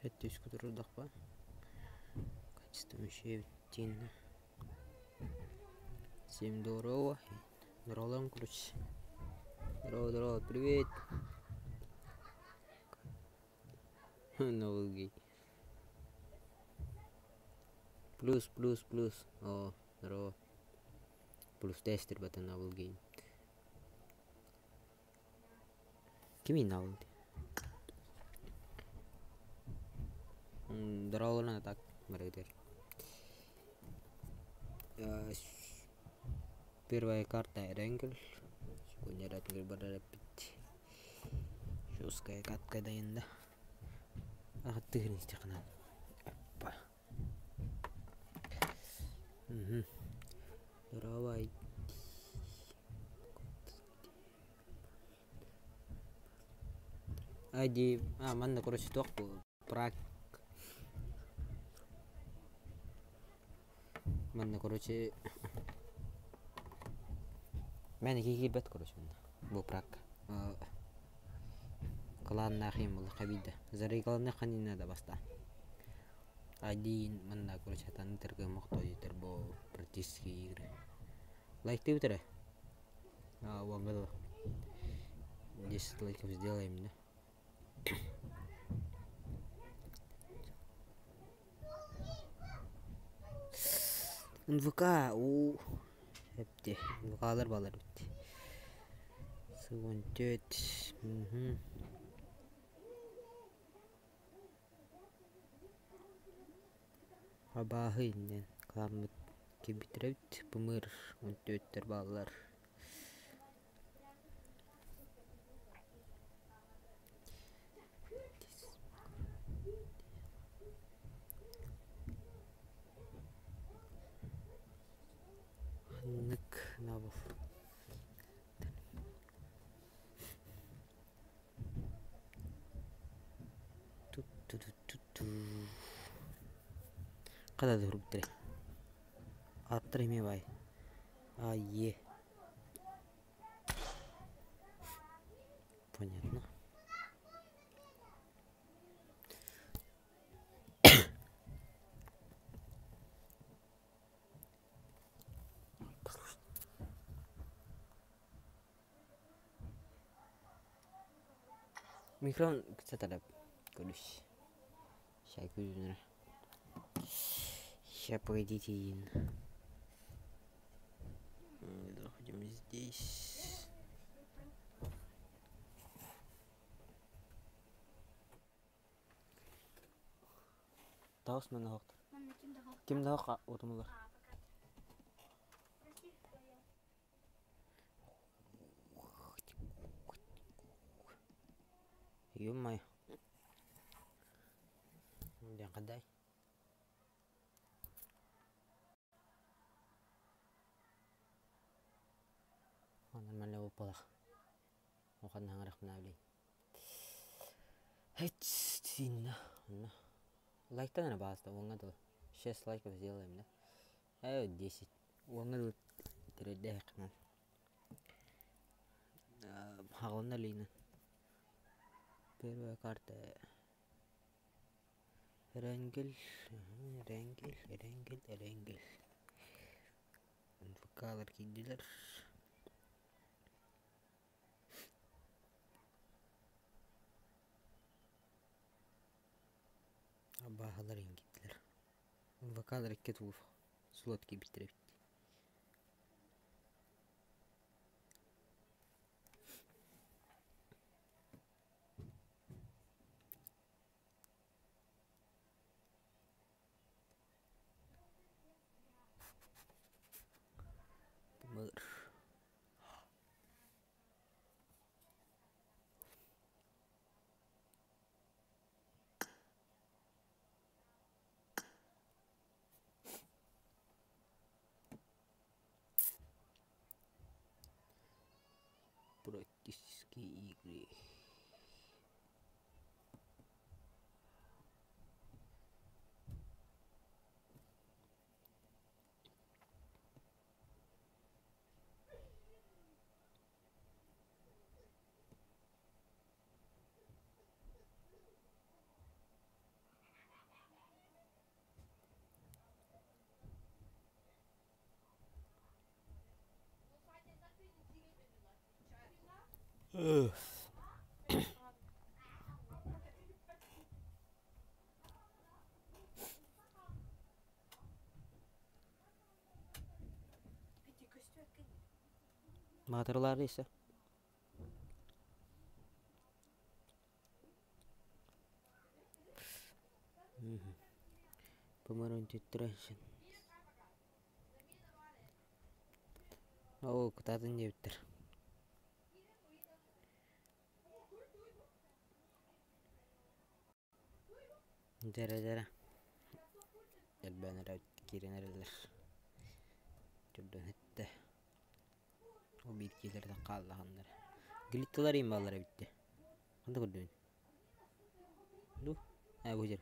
Өттүс кутурдахпа качество үчүгэйбит Всем здорово. Здорово, короче. Здорово, здорово, привет. Новый Плюс, плюс, плюс. О, здорово. Плюс тестер батын новый гейм. Кими новый? Здорово, так, барыгытыгар. Первая карта Эренгел. Секундер барар эппит. Жесткая катка дайында. Аттыгын истихынан. Оппа. Угу. Здорово. Ади, а, манна короче туох прак манна короче Мен киирбэт короче манна бу прак Кылааннаах иһин буоллахха биирдэ зарыйгаланыахха не надо бастаан Один манна короче сатаан ытыргыамах тоойутар бу практические игры Лайктыыбыт эрэ уоҥҥа дылы 10 лайков сделаем да НВК уу эпти НВКлар баалар эбит 14 Абааһы иннин кыламмыт киирбиттэрэ эбит бымыр 14-төр бааллар Ханнык набыл Хата да суруйбуттар Ааттар эмиэ баай А Е Понятно. Микрофон сатарап көрүс. Ща күлүнэр. Ща погодите. Заходим здесь. Таус манна хоқтар. Ким да хоқ утумулар. Ё-моё. Диэн хандай? Нормально буолбатах. Уханна хаҥарахпына билин. Онно. Лайктан эрэ баҕаста уоҥҥа дылы. Шесть лайков сделаем, да? 10. Уоҥҥа дылы тириэрдээххинэн. Хаҕылынна Лина. Первая карта Эрэнгил, Эрэнгил, Эрэнгил, Эрэнгил. НФК-лар киирдилэр. Абааһылар иһин киирдилэр. НФК-лар икки тууф слот киирбиттэр эбит. Мыр. Практические игры. Маатырылаары исэ. Оо, кытаатын диэбиттэр. Дьэрэ-дьэрэ элбээн эрэ киирэн эрэллэр. Түрдэн эттэ. Ол биир киилэрэ хааллаҕыннар. Глитталар иин бааллар эбит дии. Ханна көрдүгүн? Ду? Ээ бу сир.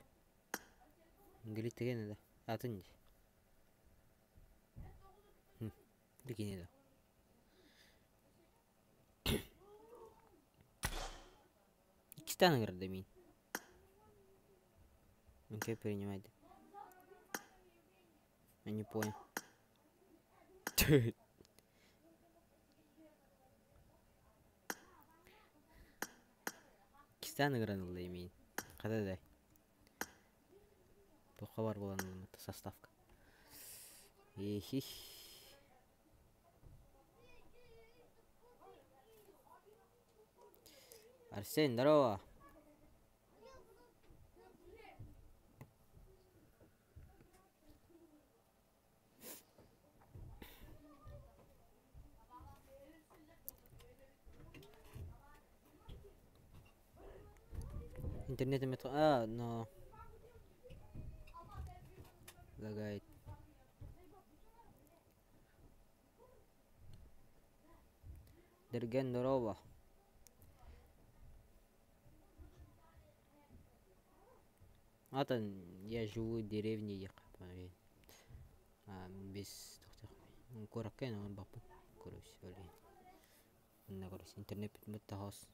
Глиттеген да. Атын дии. Бикини да. Иккистээн ыҥырда миин. Окей, принимайте. Я не понял. Иккистээн ыҥыран ылла миин. Хата да. Туохха бар буолан ыллым составка. Ихих. Арсен, здорово! Интернет а, но лагает. Дэргэн здорово! Атын я живу в деревне диэххэ без куоракка эн олорбоппун короче Онно короче интернеппит таһаас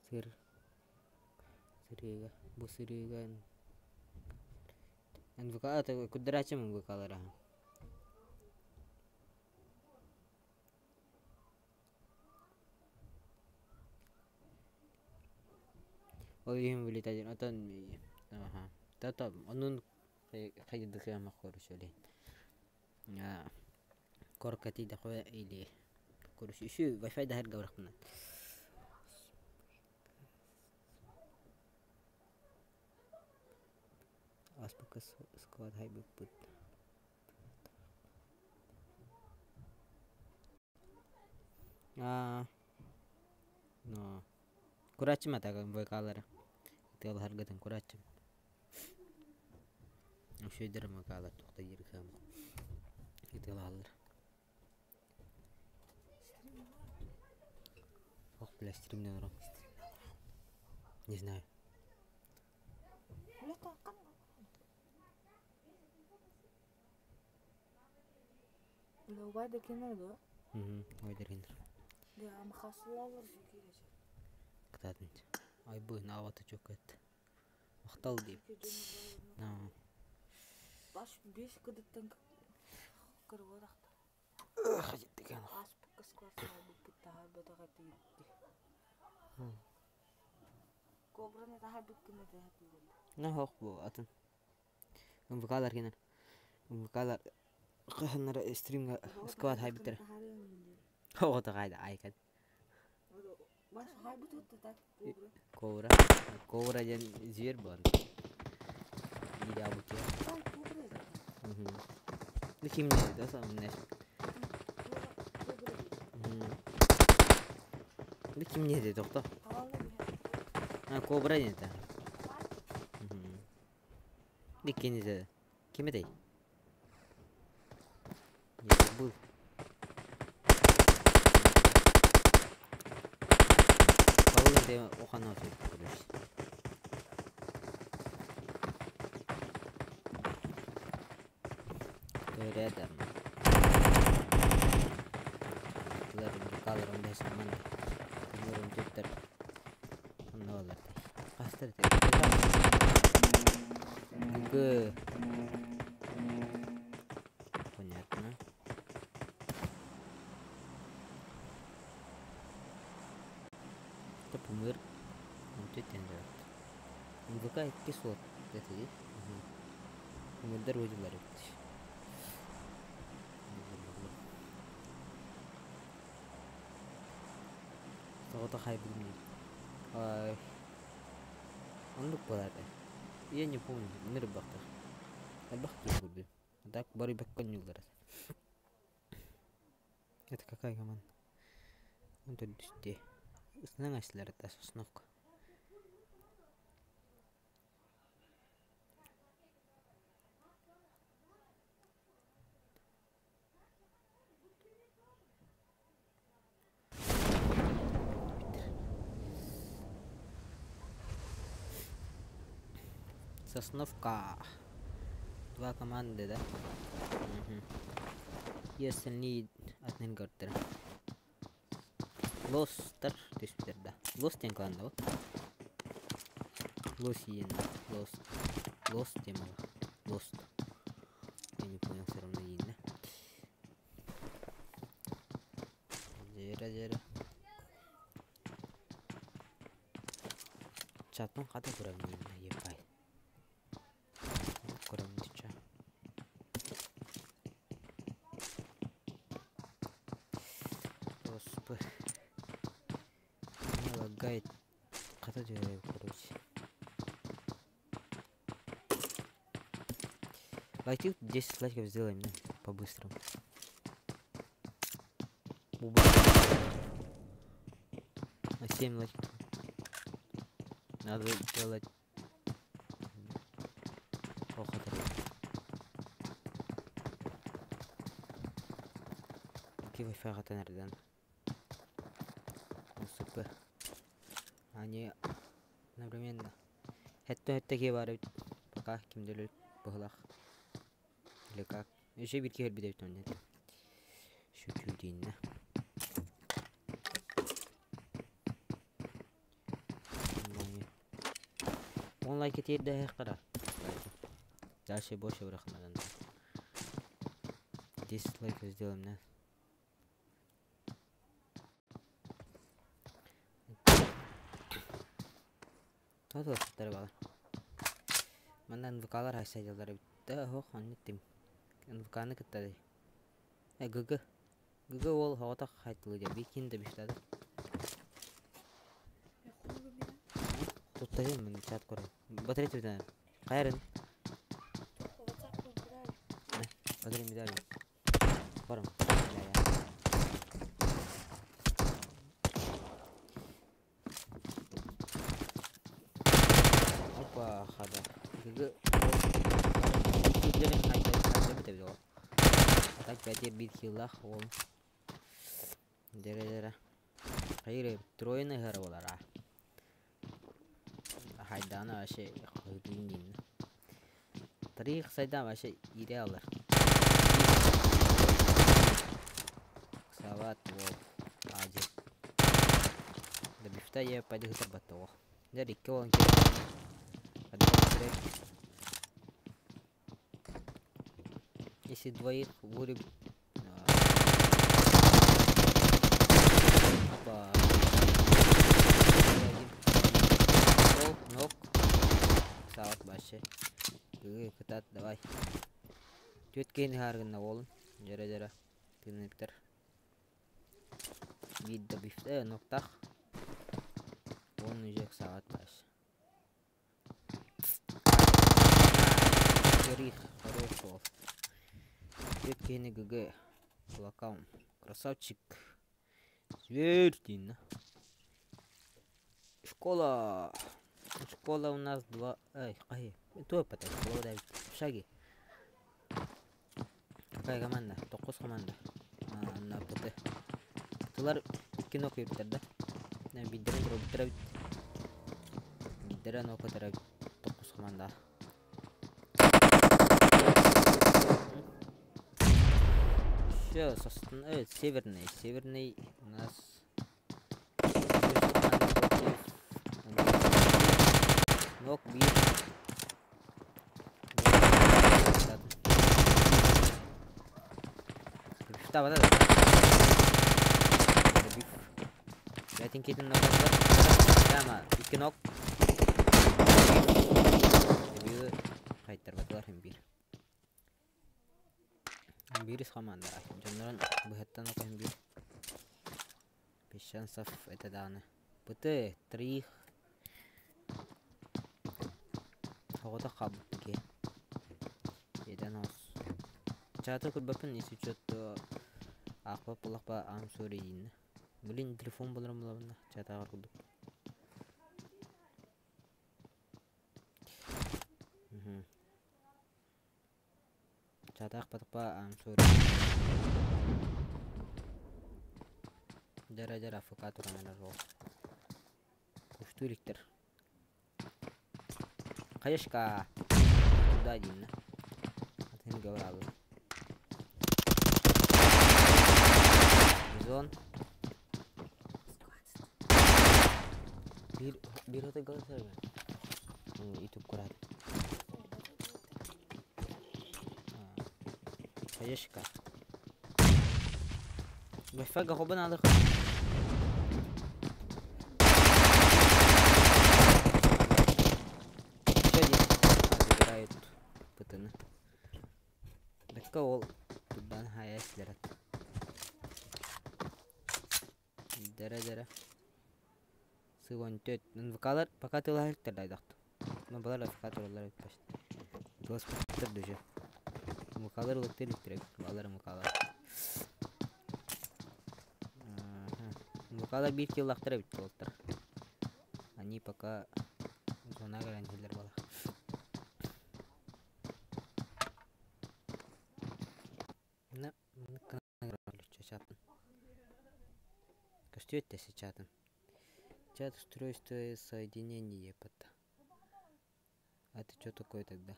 Сыр сырыыга бу сырыыга НВК курдарааччы НВК-лара Ол иһин вылетать отон онун хайдыхыамах короче Корка тиийдэххэ или короче үсүү Wi-Fi даһарга барахпына Ааспыкка склад хайбыппыт Аа но курааччым атага ВК-лары тыалаһаргытын курааччым Үчүгэйдэр МК-лар туох да диир кыаммат ытыалаһаллар. Ох, бля, стримнен олорон. Не знаю. Убайдар кинилэр. Кытаатын. Айбыын аҕата чөкөт. Махтал диэбит. Баш беш кыдыттан кырбатахта. Ааспыкка скваснаабыппыт таһаарбатах этигит дии. Кобраны таһаарбыккын этэ сатыыллар. Нохох бу атын. МВК-лар кинер. МВК-лар хаһаннара стримҥа склад хайбыттара. Оҕото хайда айкат. Кобра. Кобра диэн зверь буолан. Или абыке. Ну ким не да сам не. Ну ким не деді тоқта. А кобра диэн это. Диккини деді. Ким этэй? Я забыл. Полын ухана короче. Кто рядом? Калором дэсаман. Мурум туттар. Онно олар. Хастар. ГГ. Понятно. Это пумыр. МВК икки суот этиги. Пумырдар выделар эбит. Тоҕото хайбытым дии. Ай. Оннук буолар этэ. Я не помню, нырбахтах. Элбэх киһи көрдүм. Так бары бэккэ оонньууллар этэ. Это какая команда? Он төрдүстэ. Ысынан эстилэр это Сосновка. Сосновка. Два команды, да? Угу. И остальные атын көрдөр. Лостар түспүтэр да. Лос диэн команда бу. Лос иен. Лос. Лос диэн буолар. Лост. Я не понял, все равно ииннэ. Дьэрэ дьэрэ. Чаттан хата көрөм ииннэ, ебай. Көрөм дича. Господи. Меня лагает. Хата түһэр короче. Давайте 10 лайков сделаем, да, по-быстрому. Буба. На 7 лайков. Надо делать. Ох, это. Ки Wi-Fi хатан. Супер. Они одновременно. Это такие бары пока кимдер быһылах. Или как? Еще бир киһи өлбүт нет. Шучу дииннэ. Он лайк етер қара. Дальше больше враг надо. 10 лайков сделаем, да? Тоттар бала. Манна НВКлар хайсайдалар битте хох оннуттим. НВКны кыттады. Э ГГ. ГГ ол хоғата хайтылы деп бикин де биштады. Туттайын мен чат көрем. Батарея бүтән. Кайрын. Батарея медаль. Барым. Опа, хада. ГГ. Киллерин хайта хайта битебит ол. А так пятер бит хиллах ол. Дере-дере. Хайыр, тройны хара болар а. Хайдана вообще хыдын дин. Тарих сайдан вообще ире алыр. Сават ол. Ажы. Да бифта я пойду хытыр батты ол. Дер икки олон керек. Керек. Если двоих вырубить. Опа. Один. Ног, ног. Сават башы. Кытат, давай. Төткені харгынна олын. Жара-жара. Тыныптыр. Видда бифте, ноктах. Он уже сават башы. Рих, хороший. Төткені ГГ. Кулакаун. Красавчик. Зверь дейін. Школа. Школа у нас два. Эй, ай, той потай, школа да в шаге. Какая команда? Тоққос команда. А, на ПТ. ПТлар икки нок бериптер да. Биддерин тура бит. Биддерин нок көтөрө тоққос команда. Все, состын, северный, северный у нас нок бир. Бифтаабата да. Биф. Бэйэтин киитин нокаттар. Прямо икки нок. Биф. Хайтарбатылар хим биир. Биирис команда. Дьоннорун быһаттан окоһун биир. Без шансов это даҕаны. ПТ три. Оҕото хаалбыт киһи. Иэдэн оҕус. Чаата көрбөппүн если что-то аахпат буоллахпа I'm sorry дииннэ. Блин, телефон буларым булабынна чатааҕар курдук. Чатаахпатахпа I'm sorry. Дьара дьара АФК туран эрэр ол. Куштуу иликтэр. Хаешка! Туда дииннэ. Атын говорабын. Бизон. Биир биир отой голоса YouTube курат. Хаешка. Wi-Fi хобын алых. Еще один забирает ПТ-ны. Бэккэ ол турбан хайа силэрет. Дэрэ-дэрэ. Сыгон төт. НВКлар пока тылаһыктар дайдахт. Но балар АФК тураллар эбит почти. Тылас путтар даже. МКлар ылыктыр иликтир балар МКлар. МКлар биир киллахтар эбит буолтар. Они пока зона кэлэн иһэллэр буолар. Чатын. Көстүөт чатын. Чат устройство соединение пата. А это что такое тогда?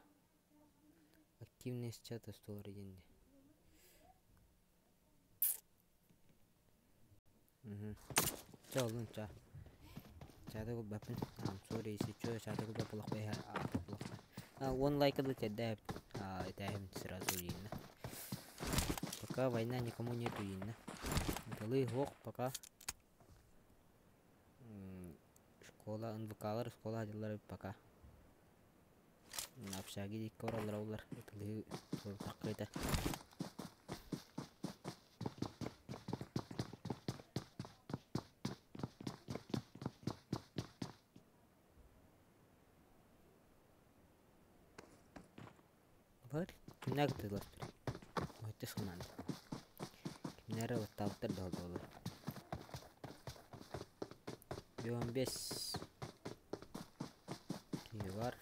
Активность чата 101. Угу. Ча олун ча. Чата губбаппын. I'm sorry, если что, чата губбаппылахпай а он лайкады тедде это сразу видно. Пока война никому нету видно. Тылы хок пока. Школа НВКлар, школа дилар пока. Общаги дикки ораллар олар. Тылы таккыта. Бар, кимнәр тылар тур. Өтө сыман. Кимнәр оттаабыттар да олар. 15 киһи бар.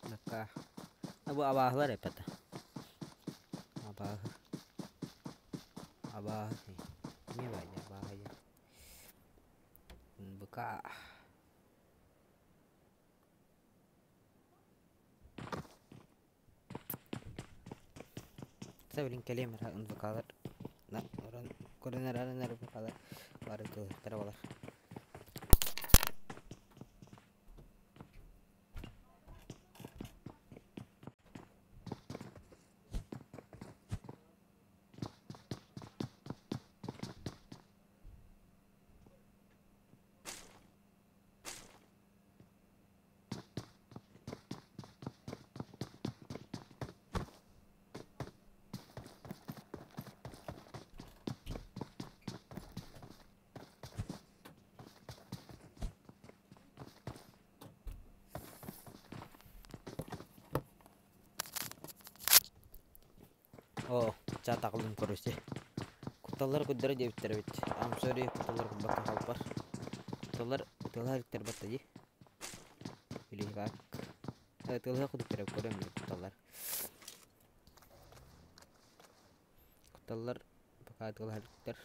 Нака. Бу абааһылар эппэтэ. Абааһы. Абааһы. Не баайа абааһы. Быка. Блин кэлиэм НВКлар. Көрөн эрэр НВКлар бары тылыктара болар. О, чат акылын көрүсте. Кутталлар куддара диэбиттэр эбит. I'm sorry, кутталлар кудбакка халпар. Кутталлар тылha иликтэр батта ди. Или как? Тылha кудуктар көрөм кутталлар. Кутталлар пока тылha иликтэр.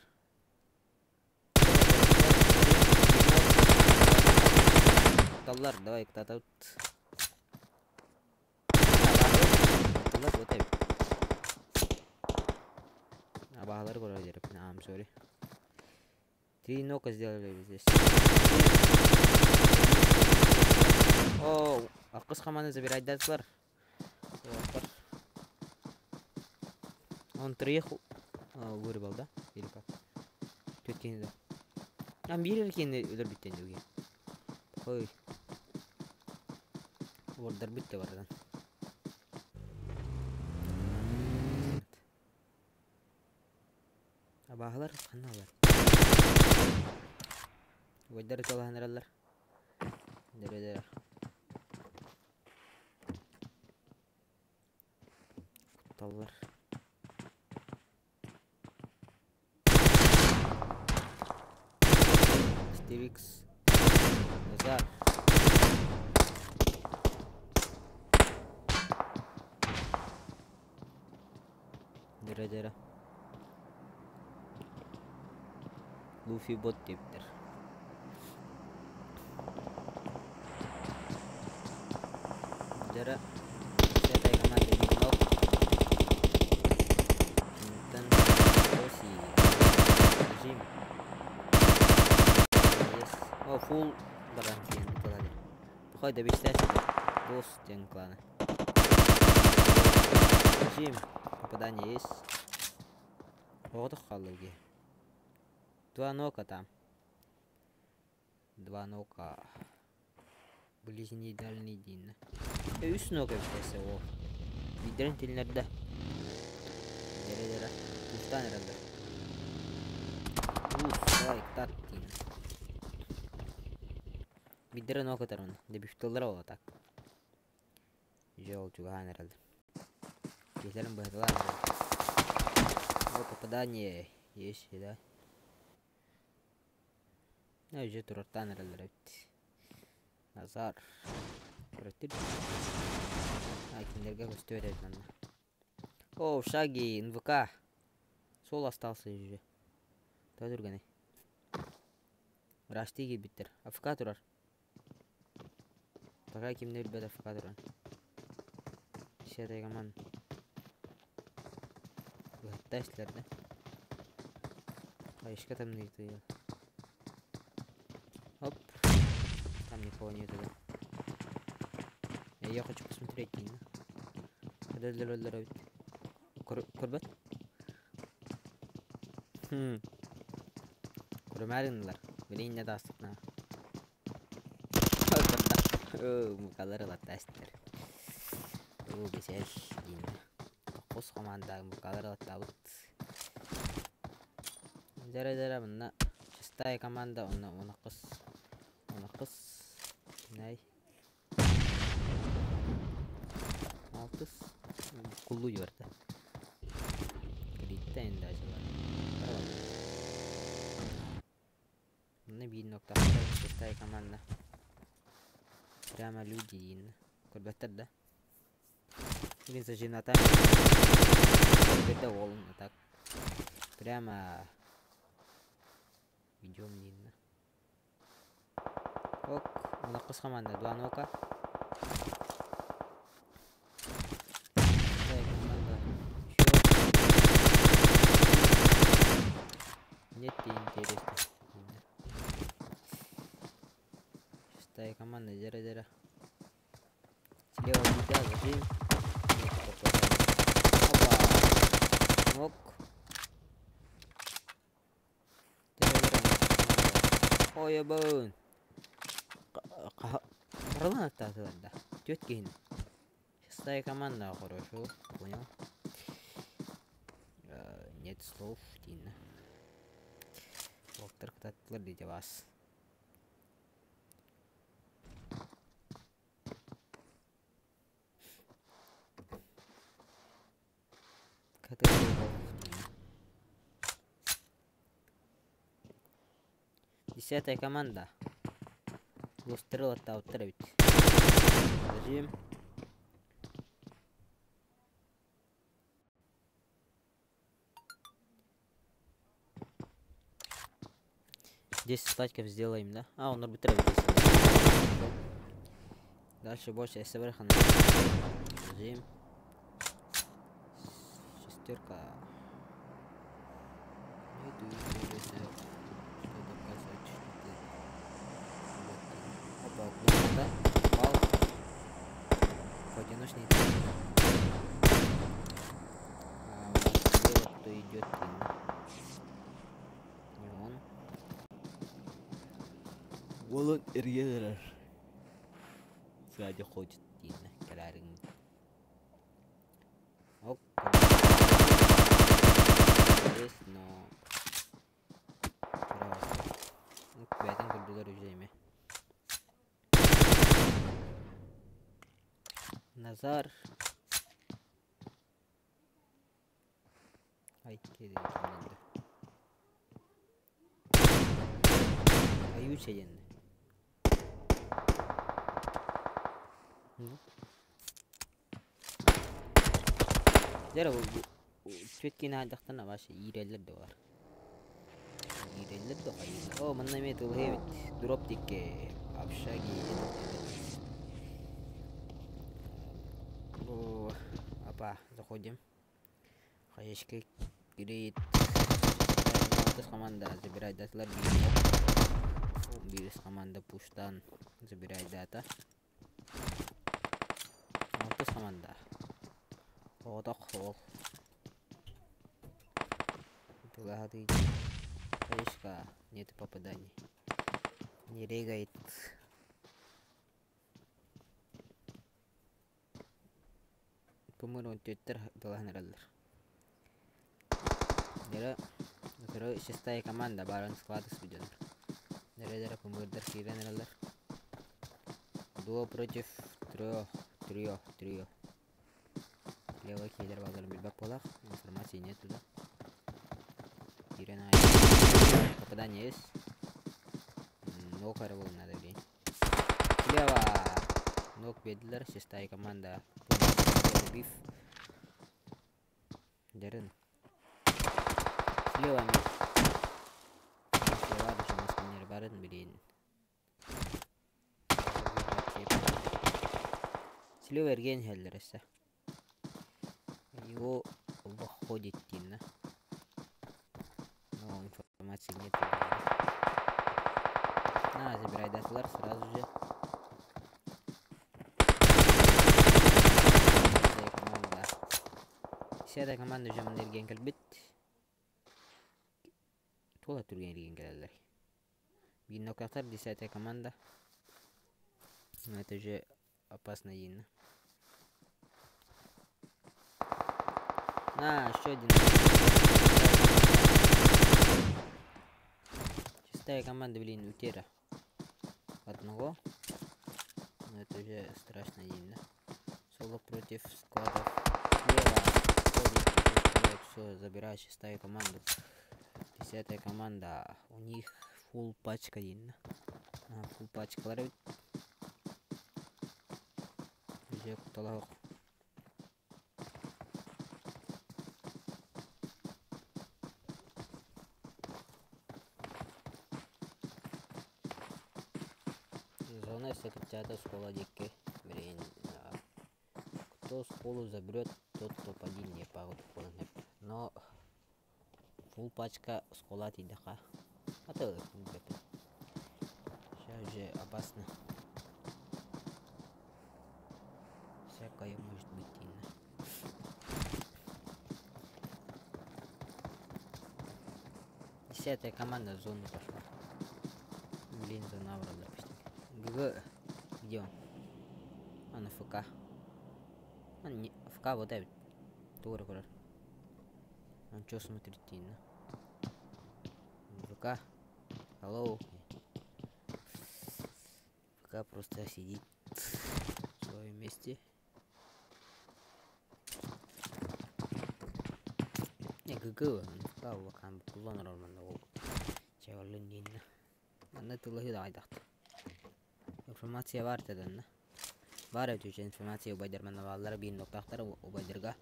Кутталлар, давай кутатабыт. Кутталлар вот эбит. Абаалар көрөр дереп. I'm sorry. Три нока сделали здесь. О, акыс команда забирать датылар. Он троих вырвал, да? Или как? Төрт да. А биир киһини өлөрбүттэн диги. Ой. Ордар бүтте бардан. Абааһылар ханналар? Уойдар ыталаһаныраллар. Дөрө-дөрө. Кутталлар. Стерикс. Назар. Дөрө-дөрө. Luffy бот диэбиттэр. Дьара Сятай команда Бигнок. Онтон Оси. Режим. Yes. О, фул баран диэн тылады. Бухай да бистәсі Босс диэн кланы. Режим. Попадание есть. Оҕотох хаалла Два нока там. Два нока. Ближний дальний диин. Үс нока битесе о. Бидерин тилнерде. Дере дере. Тустан эрэллэр. Ус, лайк тат диин. Бидере нока тарын. Дебифтыллара ола так. Жол чугаан эрэллэр. Киһилэрин быһытылар. О, попадание есть, да? Уже турартаан эрэллэр эбит. Назар. Көрөттүр. А, кинилэргэ көстүбэт эбит манна. О, Шаги, НВК. Сол остался уже. Тоҕо түргэнэй. Рашты киирбиттэр. АФК турар. Пока кимне билбэт АФК турар. Десятая команда. Быһатта истилэр да. Хайышка там не Оп. Там никого нету, да? Я хочу посмотреть, Нина. Көрбөт? Хм. Көрмәринлар. Билин не дастыкна. Мукалар ылаттастыр. О, бесел дин. Токус команда мукалар ылаттабыт. Жара-жара мына шестая команда оны оны кыз. Оны кыз. Най. Алтыс. Куллу жиберди. Кредитте энди ажылар. Мына биир нокта шестая команда. Прямо люди дейін. Көрбөттөр да. Блин, зажината. Көрбөттөр олун так. Прямо идем дейін. Ок, мына кыз команда два нока. Шестая команда. Еще. Нет, интересно. Шестая команда, зера-зера. Слева беда, зажим. Нет, попадание. Опа. Ок. Ой, бун. Барылан аттаатылар да. Түөрт киһини. Шестая команда хорошо, понял. Нет слов дейін. Уолаттар кытаттылар дейді бас. Десятая команда. Гострел аттаабыттар эбит. Зажим. 10 лайков сделаем, да? А, он арбитраж 10. Дальше больше СВР хана. Зажим. Шестерка. Нету интересно. Что команда. Попал. Поодиночный. А, у нас слева кто идет? Не он. Уолун эрийэн эрэр. Сзади ходит диинэ кэлээриҥ. Ок. Есть, но бэйэтин көрдүлэр уже ими. Назар. Ай, Аюся диэннэ. Дьэ цвет киинэ аайдахтарына вообще иирэллэр да баар. Иирэллэр да хайыыллар. Оо, манна эмиэ тылыһыы эбит. Дроп диэки общаги. О, апа, заходим. Хаешка греет. Алтыс команда забирай даталар биир команда пуштан забирай дата. Алтыс команда. Оҕотох ол. Тылаһатыы. Хаешка нет попаданий. Не регает. Пымыр түөттэр тылаһан эрэллэр. Дьэ, өтөрү шестая команда баарын склад испидьоннор. Дэрэ-дэрэ пымырдар киирэн эрэллэр. Дуо против трех, трех, трех. Левый киилэр баалларын билбэт буолах. Информации нет туда. Киирэн аайы. Попадание есть. Ног эрэ надо блин. Слева! Ног биэрдилэр. Шестая команда. Биф. Дэрин. Слева Слева даже барын блин. Слева эрген иһэллэр өссө. Его выходит дииннэ. Но информации нет. На, забирай даталар сразу же. Команда. Десятая команда уже манна эрген кэлбит. Туола түргэн эрген кэлэллэр. Биир десятая команда. Но это уже опасно дииннэ. На, еще один. Шестая команда, блин, утера. Одного. Но это уже страшно дииннэ. Соло против складов. Слева. Все, забирает шестая команда. Десятая команда. У них фул пачка дииннэ. Фул пачкалар эбит. Уже кутталаах. Зона секретариата школа диэки. Блин, кто школу заберет, тот топ-1 не пагут. Но фул пачка школа тидэха. А то сейчас уже опасно. Всякое может быть дииннэ. Десятая команда в зону пошла. Блин, зона вроде ГГ. Где он? А, на ФК. А, не, ФК вот этот. Тура көрөр. Он что смотрит дииннэ? ВК. Hello. ФК просто сидит в своем месте. Не, ГГ, ФК улахан букуллан эрэр манна ол. Чэҕэллин дииннэ. Манна тылыһыы да айдахт. Информация баар тэдэннэ. Баар эбит үчүгэй информация убайдар манна бааллара биир нуктаахтар убайдарга.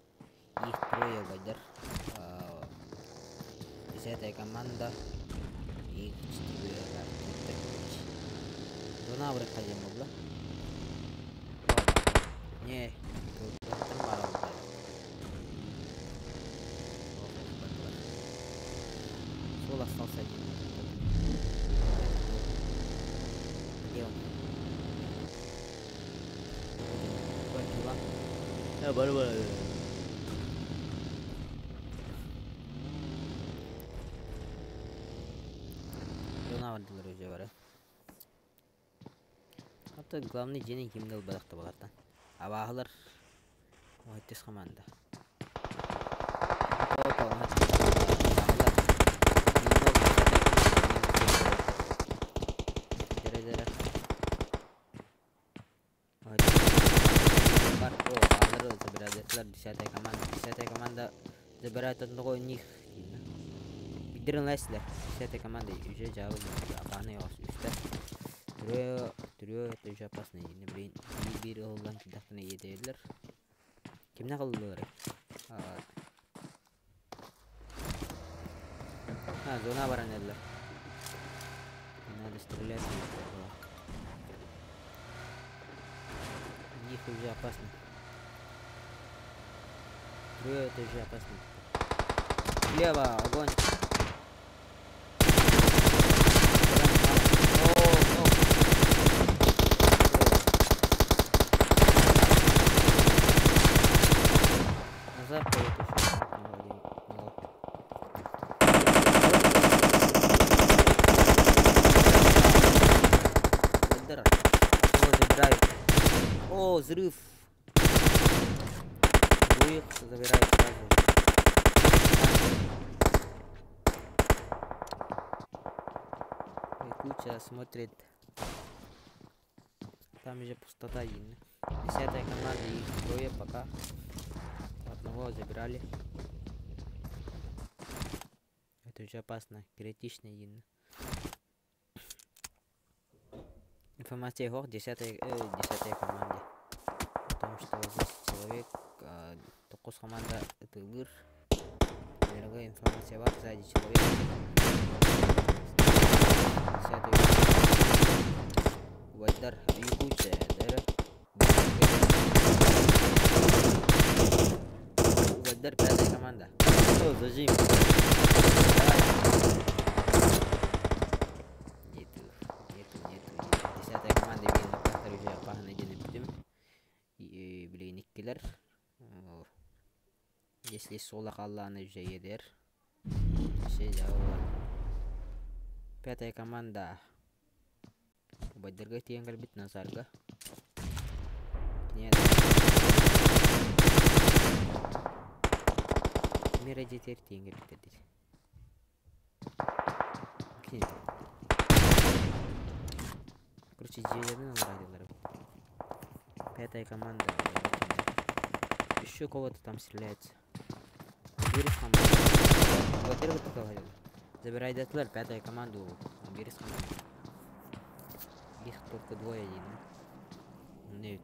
Их трое убайдар. Десятая команда. Их четыре. Зона вырытта диэн буолла. Не, баар Сол остался один. Где он? Бары бары. Зона бардылар уже бары. А главный дьиэни ким да ылбатах да балартан. Абааһылар Оһиттис команда. Десятая команда, десятая команда забирает одного из них. Бидирин лайслер. Десятая команда уже жабы абаны үстэ. Трое, трое это уже опасно. Блин, биир ыллан кидахтана иэдэйлер. Кимне кыллылар? А, зона баран эллер. Надо стрелять. Них уже опасно. Трое это уже опасно. Слева огонь. О, ну. Назад поедет еще. Забирают. О, взрыв. Двоих забирают сразу. И куча смотрит. Там уже пустота видно. Десятая команда, их трое пока. Одного забирали. Это уже опасно. Критично видно. Информация хох десятая команда. Потому что вот здесь человек, токус команда это выр. Дорогая информация бар, сзади человек. Десятый. Вайдар, Якутия, да? Вайдар, пятая команда. Что, зажим? Давай. Нету, нету, нету. Десятая команда блин, автор уже пахна бүтүм. Блин, иккилер. Если сола қалланы уже едер. Все жауап. Пятая команда. Убайдырга тиен кэлбит Назарга. Нет. Мира жетер тиен кэлбит дейт. Короче, дьиэлэрин алар Пятая команда. Еще кого-то там стреляется. Уберешь команду. Во-первых, ты говорил. Забирай Детлер, пятая команду. Уберешь команду. Их только двое один. Нет.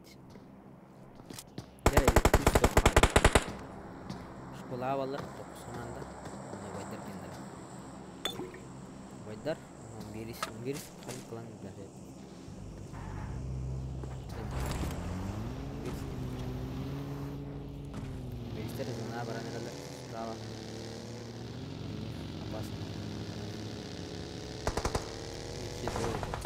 Да, пусть только Школа алалар, токус команда. Вайдар кендер. Вайдар, уберешь, уберешь, клан даже. Биристер зона баран справа. Опасно. Все двое тут.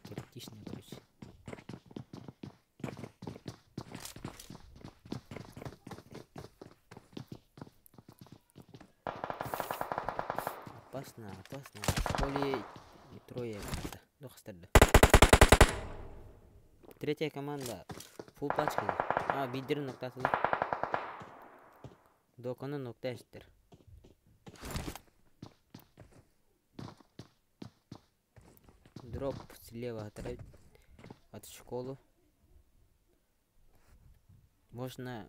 Критичный, короче. Опасно, опасно. В школе и трое. Дохстарды. Третья команда. Фул пачка. А, бидир ноктасы. Докону нокта эшиттер. Дроп слева от школы. Можно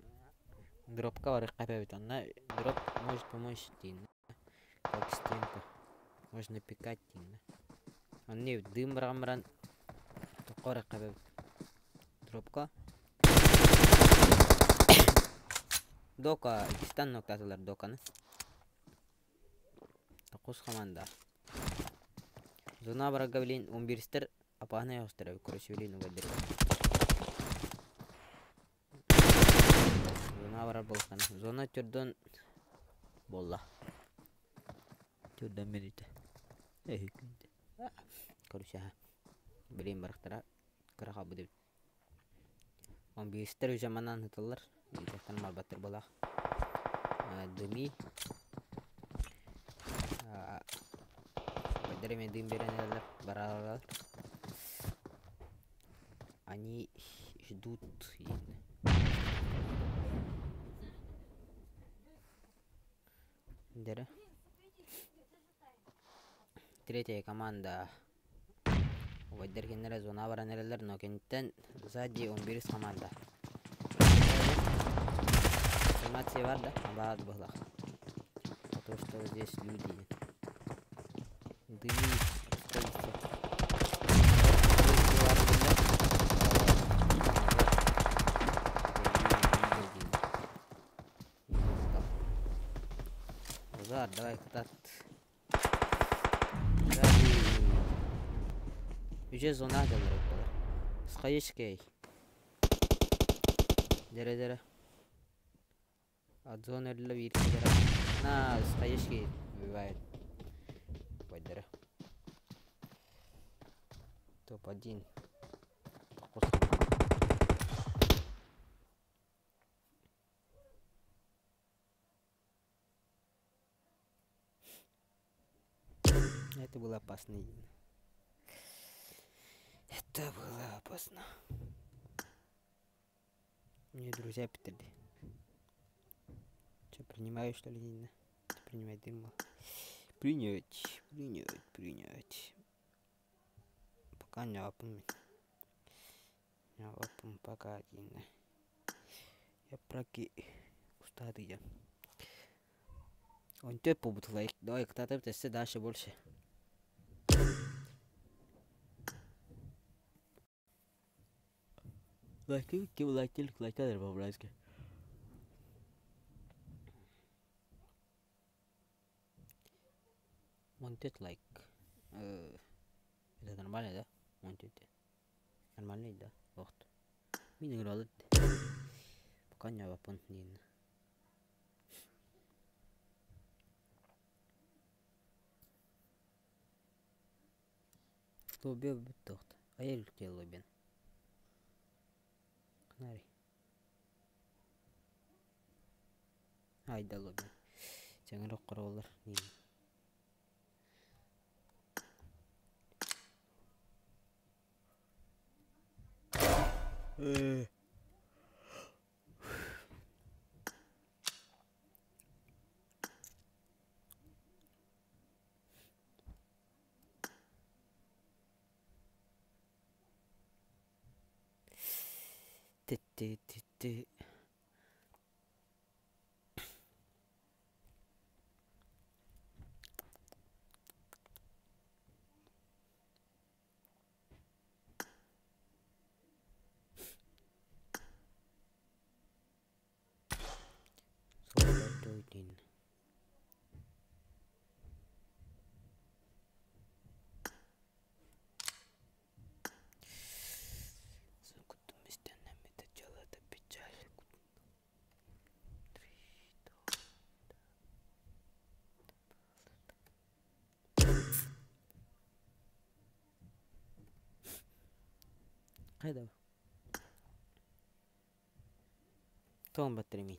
дропка барып Она дроп может помочь дейін. Как стенка. Можно пикать дейін. Аны дым баран токор кабып дропка. Дока, икистан ноктасылар доканы. Токуз команда. Зона барга билин 11-тер апаны ястыр, короче билин убайдыр. Зона барар болхан. Зона түрдөн болла. Түрдөн минута. Эй, күндө. Короче, билин барактара кыраха бу деп. Он биэстэр үсэ манан ытыллар. Ититтэн барбаттар былаах. Дыми. Бэдэр эмиэ дым биэрэн эрэллэр, баралар. Они ждут. Дэрэ. Третья команда Убайдар кинилэр зона баран эрэллэр, но киниттэн сзади он бирис команда. Информация бар да, баар быһылах. То, что здесь люди. Дымит, остается. Назар, давай кытат. Үчэ зона дьаллар буолар. Схайышкей. Дэрэ дэрэ. От зона өллө биир кэлэр. На, схайышкей убивает. Байдара. Топ-1. Это было опасно. Это было опасно. Мне друзья петли. Че, принимаю, что ли, Нина? Принимай дым. Принять, принять, принять. Пока не опомню. Не опом пока один. Я праки устады я. Он тебе побут лайк. Давай, кто-то все дальше больше. Лайки, кем лайки, лайки, по-братски. Wanted лайк. Это нормально, да? Wanted. Нормально, да? Вот. Мин играл. Пока не вапон не. Лобби бүттөхт. Айыл лоббин. Кнари. Айда лоббин. Сеңер оккоролар. Ти-ти-ти-ти. Солодойдин. Хайда. Тоон батаремин.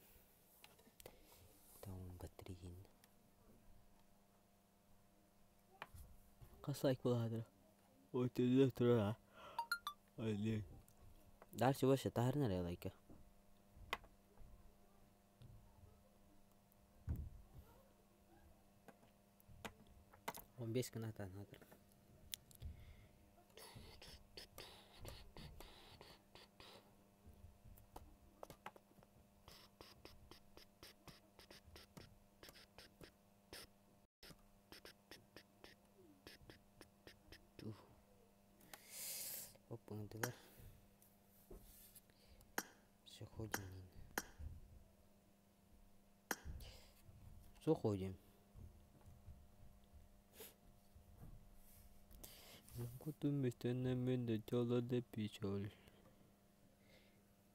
Тоон батарейн. Хас лайк буолаатара. Ой, турара. Дальше больше таһарнар лайка. Он бес гына таһынатыр. Оппаңдылар. Заходим. Заходим.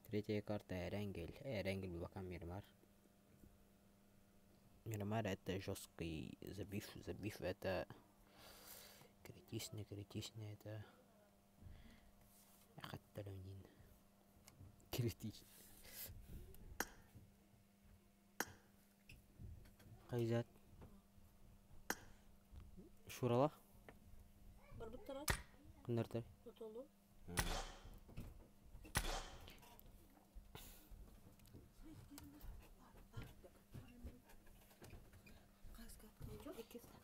Третья карта Эренгель. Эренгель пока Мирамар. Мирамар это жесткий забив. Забив это критичный, критичный это. Критич. Хайзат. Шуралах. Барбыттара. Кыннартар. Отолу.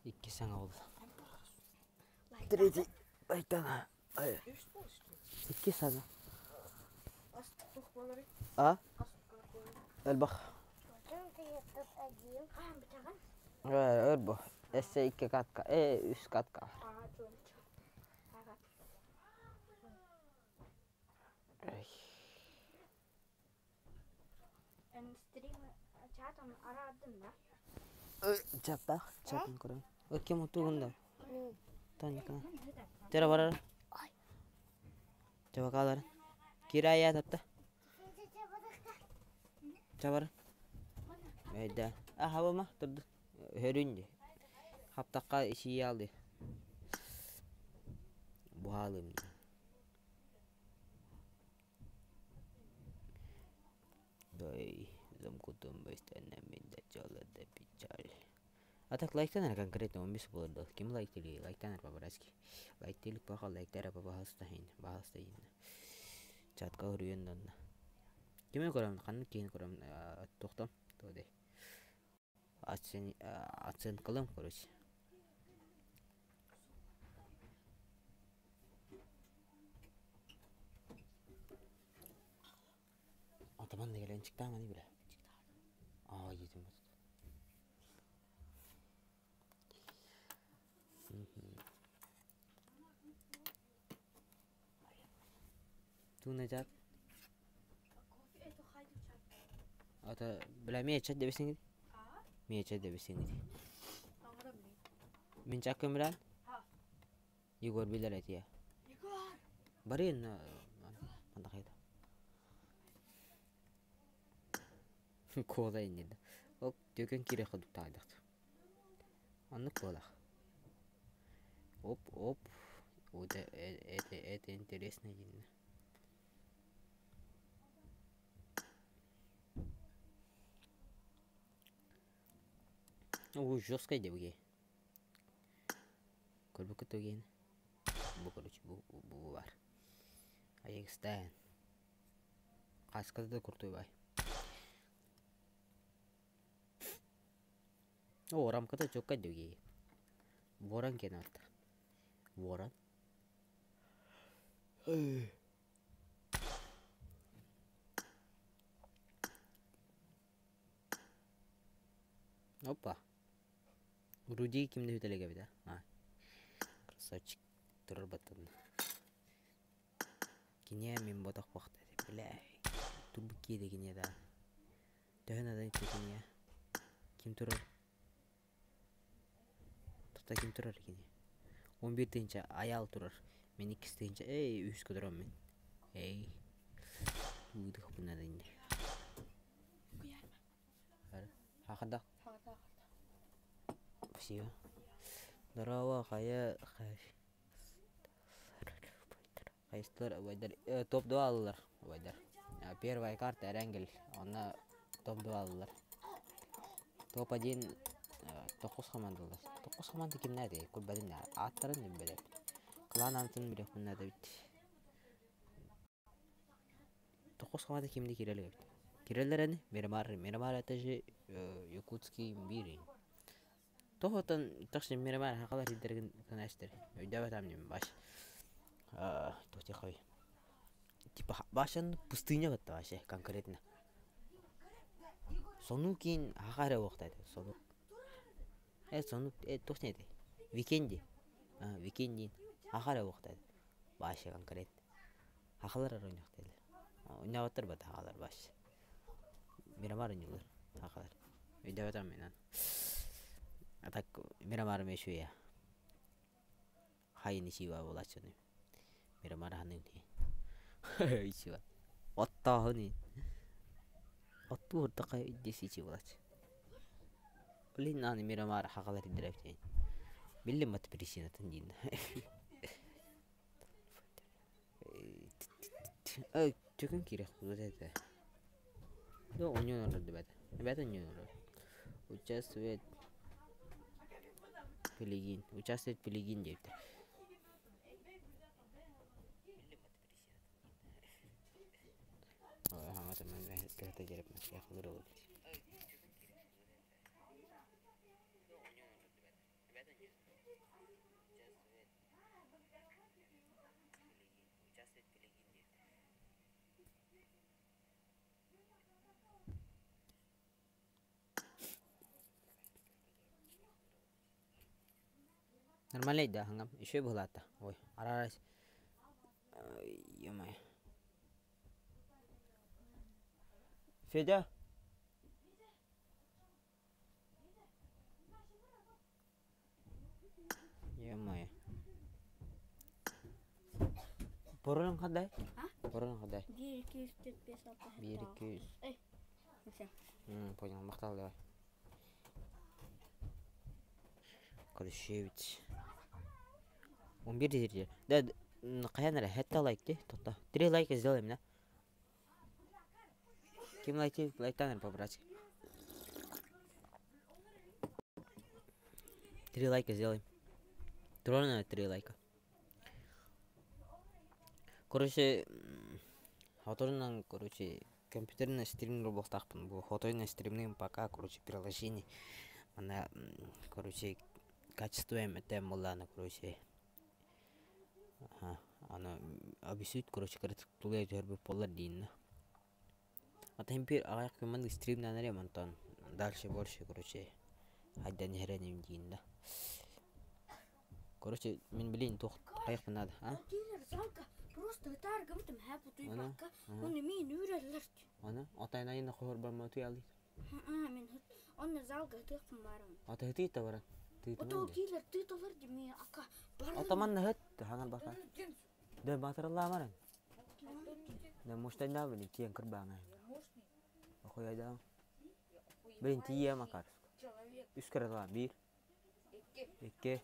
Икки саҥа буолла. Третий Айтана. Икки саҥа. А? Элбэх. Өр бу. Эссе икки катка. Үс катка. Чаттаах, чатын көрөн. Ким утугун да? Танька. Тера барар. Чабакалар. Кирая тапта. Чабар. Эйдэ. Ахабама турду. Хөрүн ди. Хаптакка исияалды. Буһаалым. Дай замкутум да печаль. А так лайктанар конкретно он бис буолар да. Ким лайктили? Лайктанар по-братски. Лайктили паха лайктара пожалуйста хин. Пожалуйста хин. Чатка хоруйан донна. Кими көрөм? Ханнык киһини көрөм? Тохтом. Туодай. Оценкалым, короче. Атаман да кэлэн чиктааманы билэ. Аа, иитим Туна жат. Ата бля миэчэ дебесиңит. Миэчэ дебесиңит. Мин чаккым билан? Егор билер этия. Барин мандахайда. Кола иннеда. Ол төкөн кире ходук таайдахт. Оннук буолах. Оп, оп. Вот это интересно видно. О, жесткая девки. Көрбүккүт түгэн. Бу короче бу бу бар. Айыгыстаан. Хаската да крутой бай. О, рамката чокка девки. Ворон кенарта. Ворон. Опа. Руди кимде хүтэлэгэ эбит а? Красавчик турар баттан. Киниэ мин ботох бохта бля. Турбут киэдэ киниэ да. Төһөн адан итте киниэ. Ким турар? Тута ким турар кини? 11 тыһыынча Аял турар. Мин 2 тыһыынча эй үһүскэ турам мин. Эй. Ыытыхпын наада инде. Хахада. Спасибо. Здорово, хайа хайыстылар убайдар топ-2 аллар убайдар. Первая карта Эренгел, онно топ-2 аллар. Топ-1 тоқус командалар. Тоқус команда кимнээтэй? Курбадын ааттарын билбэт. Клан антын билиэхпин наада эбит. Тоқус команда кимди кирэлик эбит. Кирэллэр ини Мирамар, Мирамар это же Якутский имбирь. Тоһотон тахси Мирамар хакалар хиддэргин кынастер. Өйдөбөт амним баш. Тохтихой. Типа башан пустыня батта вообще конкретно. Сонукин хакара уохтайды. Сонук. Сонук тохнеди. Викенди. Викендин хакара уохтайды. Вообще конкретно. Хакалар ойнохтайды. Ойнабаттар бата хакалар баш. Мирамар ойнуулар хакалар. Өйдөбөт амминан. А так Мирамар мешуя. Хайни сива булачыны. Мирамар ханы ни. Ичива. Оттаахыни. Оттуу хурдака иддес ичи булач. Блин, аны Мирамар хакалар иддереп Биллим бат причинатын дин. Түгэн киирэх этэ. Да оонньоон олорор эбээт. Эбээт оонньоон олорор. Участвует Пелегин. Участвует Пелегин диэбитэ. Нормальный да, хангам. Еще была-то. Ой, арарась. Ё-моё. Федя? Ё-моё. Порон хадай? Порон хадай? 1, 2, 3, 4, 5, 6, 1, 2, 3. Все. Понял, махтал давай. Короче, 11 зритель. Да, хайан эрэ, хэттэ лайк дии, тота. Три лайка сделаем, да? Ким лайки, лайктан по-братски. Три лайка сделаем. Трона три лайка. Короче, хоторунан, короче, компьютерный стрим буолуохтаахпын. Бу хоторунан стримныым пока, короче, приложение. Манна, короче, качество этэ буоллаҕына, короче, аны объяснить, короче, кыратык түһэрбит буоллар дииннэ. А теперь аҕыйах күн стримнээн эрэм онтон дальше больше, короче, хайдан иһэрэним диин да. Короче, мин билин туох хайыахпын наада, а? Просто ытааргыбытым хэпутуйбакка, оны мин үрэллэр. Аны отайнайын хохор барма туялы. Мен онно залга ытыахпын барым. Ата хытыйта баран. Ото киилер тыыталар дими ака бар. Атаман хыт ханар бака. Дэ батыралла маран. Дэ муштайна били киэн кырбааңа. Охуйда. Блин, тиийэ макар. Үс кырала биир. Икки.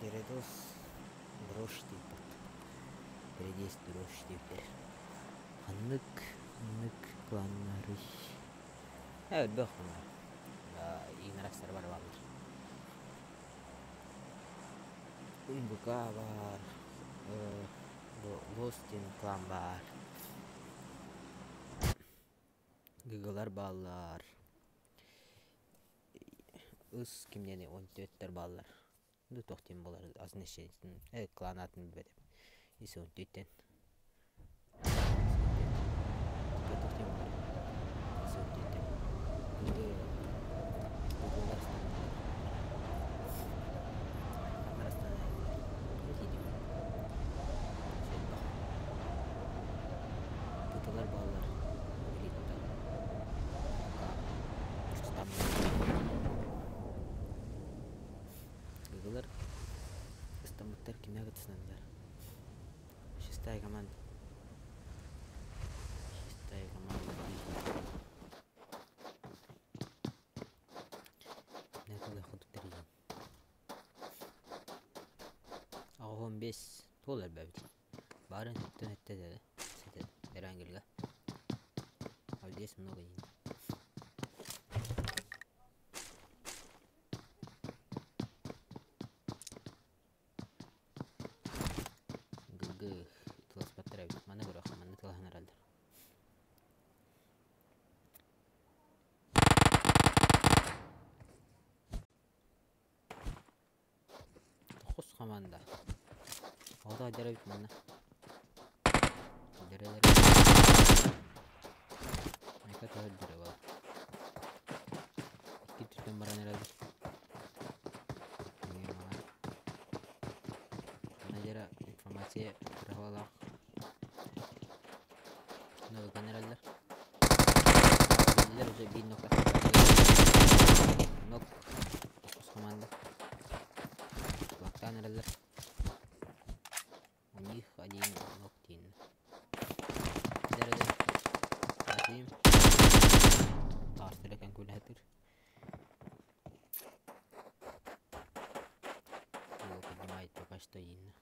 Дередос дрожь типпут. Передес дрожь типтер. Ханнык, ханнык кланнары. Элбэх игнарастар бар баалар. МБК баар, Лостин клан баар. Гыгылар бааллар. Ыс кимнени он төрттер бааллар. Ду тохтин болар азын эшенсин клан атын билбетим. Ис он төрттен. Тохтин болар. Ис он төрттен. Гыгылар Тытылар бааллар. Элитта. ГГлар ыстаммыттар кимнээх кытысналлар. Шестая команда. Шестая команда. 85 туол элбэбит. Баарын өттөн өттө деді. Сетеді. Эрангелга. А здесь много не. ГГ тыласпаттар эбит. Маны көрөх, маны тылаһан эрэллэр. Тохус хамаанда. Оҕото дьара эбит манна. Дьара дьара. Майка төһөр дьара бала. Икки түстэн баран эрэллэр. Манна дьара информация кыраһалаах. Ылган эрэллэр. Биллэр уже биир нокка нок тохсус команда. Лактаан эрэллэр. У них один нок диэн. Один. Таарстара кэн күлэһэтир. Его поднимает пока что Инна.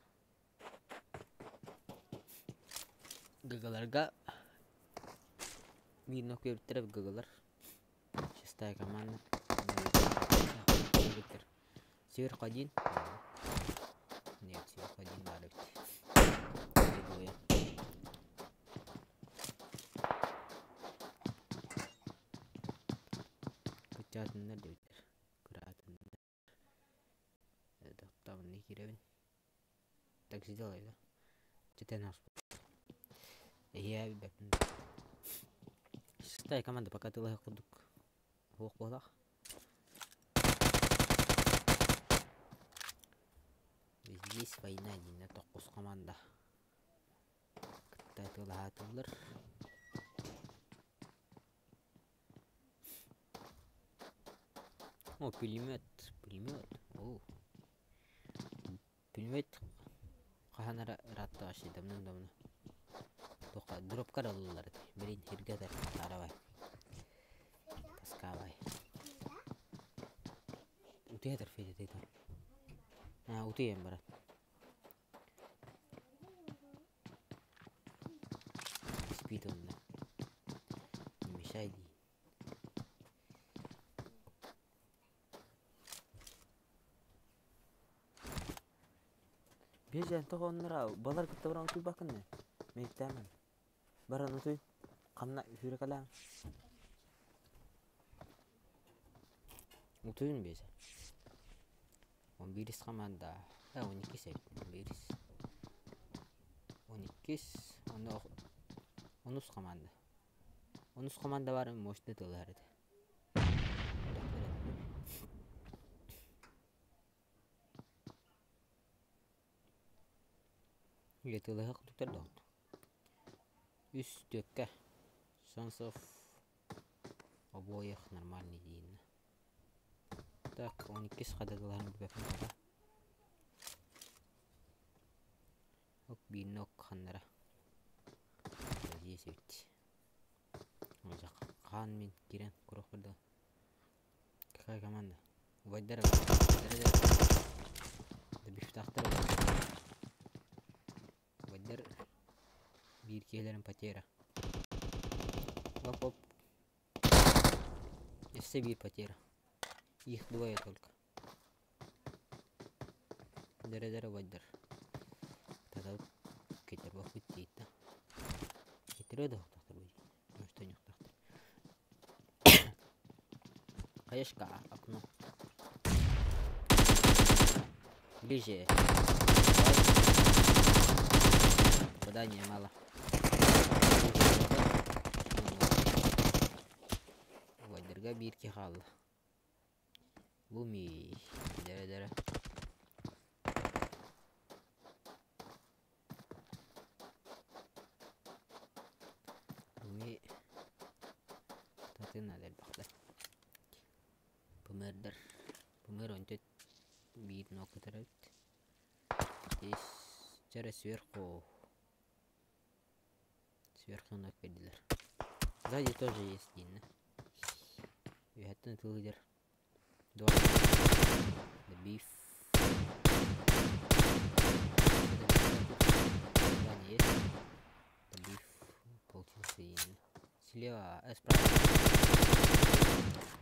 Гыгаларга биир нокуйбуттара гыгалар. Шестая команда. Виктор. Сверху один. Нет, сверху один баар эбит. Двое. Кыччаатыннар диэбиттэр. Кыраатыннар. Тохтообунна киирэбин. Так сделай, да? Читэн Эһиэ билбэппин. Шестая команда пока тылаһа курдук суох буолах. Здесь война диэннэ тоххус команда кытта тылаһаатыллар. О, пулемет, пулемет. О. Пулемет хаһан эрэ ыраатта вообще давным-давно. Туохха дробкар ыллылар ити. Билин сиргэ этэр арабай. Таскаабай. Утуйа этэр Федя тыытан. А, утуйан баран. Спит онно. Не мешай дии. Биэс тоҕоннора балар кытта баран утуйбаккын ээ мэйиктээмэн баран утуй ханна сүүрэкэлээн утуйун биэсэ он биирис хамаанда э он иккис эбит он биирис он иккис онно онус хамаанда онус хамаанда баар мощный тыллар этэ Ыйытыылаһа курдуктар доҕот. Үс түөккэ шансов обоих нормальный дииннэ. Так, он иккис хадыгылаһан билбэппин пока. Ок биирнэ ок ханнара. Здесь эбит. Хаан мин киирэн көрүөхпэр дылы. Какая команда? Убайдар Добивтаахтар Убайдар биир киһилэрин потеря. Оп-оп. Өссө биир потеря. Их двое только. Дэрэ-дэрэ убайдар. Татабыт кэйдэрбэппит диэт да. Кэйтэрэ да охтохтор Может, ойнохтоохтор. Хаешка, окно. Ближе. Попадание мало. Убайдарга биир киһи хаалла. Луми. Дэрэ-дэрэ. Луми татыына элбэхтэр. Пымыырдар. Пымыыр онтө Биир нок ытар эбит. Здесь чара сверху. Сверху нок бердилер. Сзади тоже есть диэн. Үөһэттэн ытылыдьар. Два. Добив. Сзади есть. Добив. Получился именно. Слева, справа.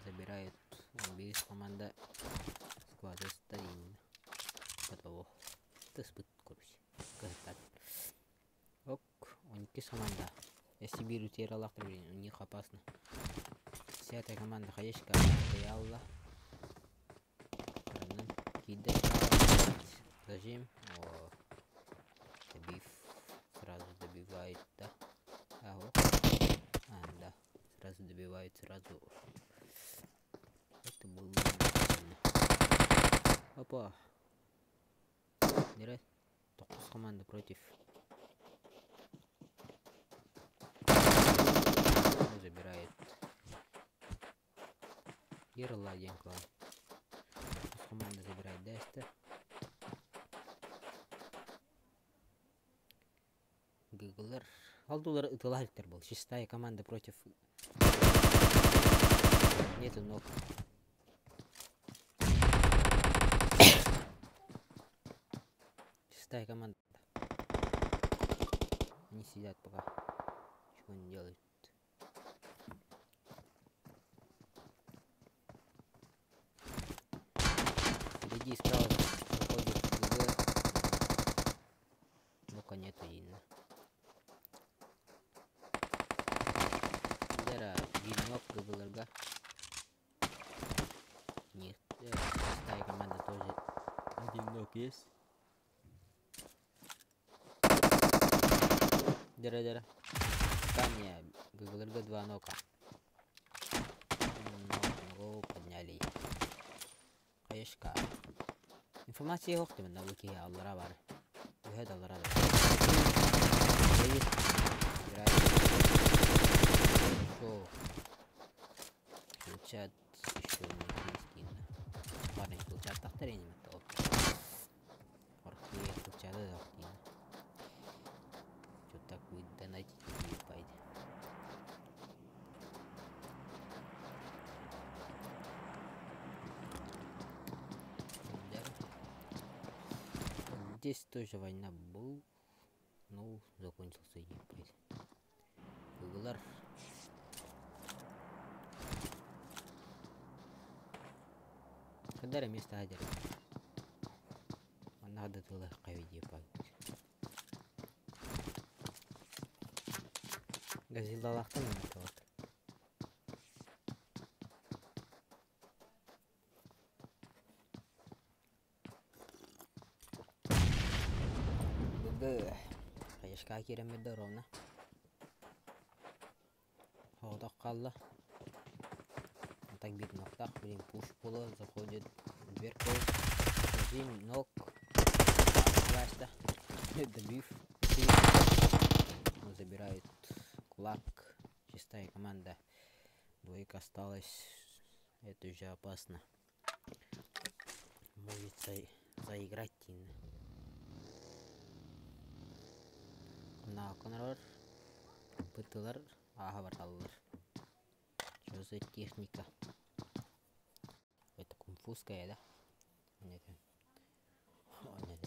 Забирают Бейс команда сквадыста именно. Потолок. Тыспыт короче. Кыһыттар. Ок, 12 команда. Если биир утуйар блин, у них опасно. Десятая команда хаешка стояла. Кидай зажим. О, добив. Сразу добивает, да? Ага. А, да. Сразу добивает, сразу. Это было нормально. Опа. Нерэ? Тоҕус команда против. Забирает. Ерла диэн клан. Команда забирает Дестер. Гыгылар. Алдулар ытылар был. Шестая команда против. Нету ног. Шестая команда. Они сидят пока. Ничего не делают. Впереди справа заходит ГГ. Ну-ка нету видно. Дера Вильнёв ГГЛРГ. Нет, шестая команда тоже один ног есть. Дера, дера. Таня, ГГЛРГ 2 нока. Ногу подняли. Хаешка. Информация yok demin bu ki аллара бар. Үһәд аллара бар. Хорошо. Получат еще не Парень получат тахтар эни Орхи получады да Что так вы донатите пойди. Здесь тоже война был. Ну, закончился ебать. Гуглар. Хадара место адер. Надо было ебать. Газилалахтан вот. ГГ. Хаешка киреммедде ровно. Хоғдақ қалла. Так бит ноктах, блин, пуш пола заходит дверку. Зажим, ног. Флаш, Добив. Он забирает кулак. Чистая команда. Двойка осталась. Это уже опасно. Может заиграть. На конрор. Пытылар. Ага, барталылар. Что за техника? Это кунфузская, да? Нет. О, нет.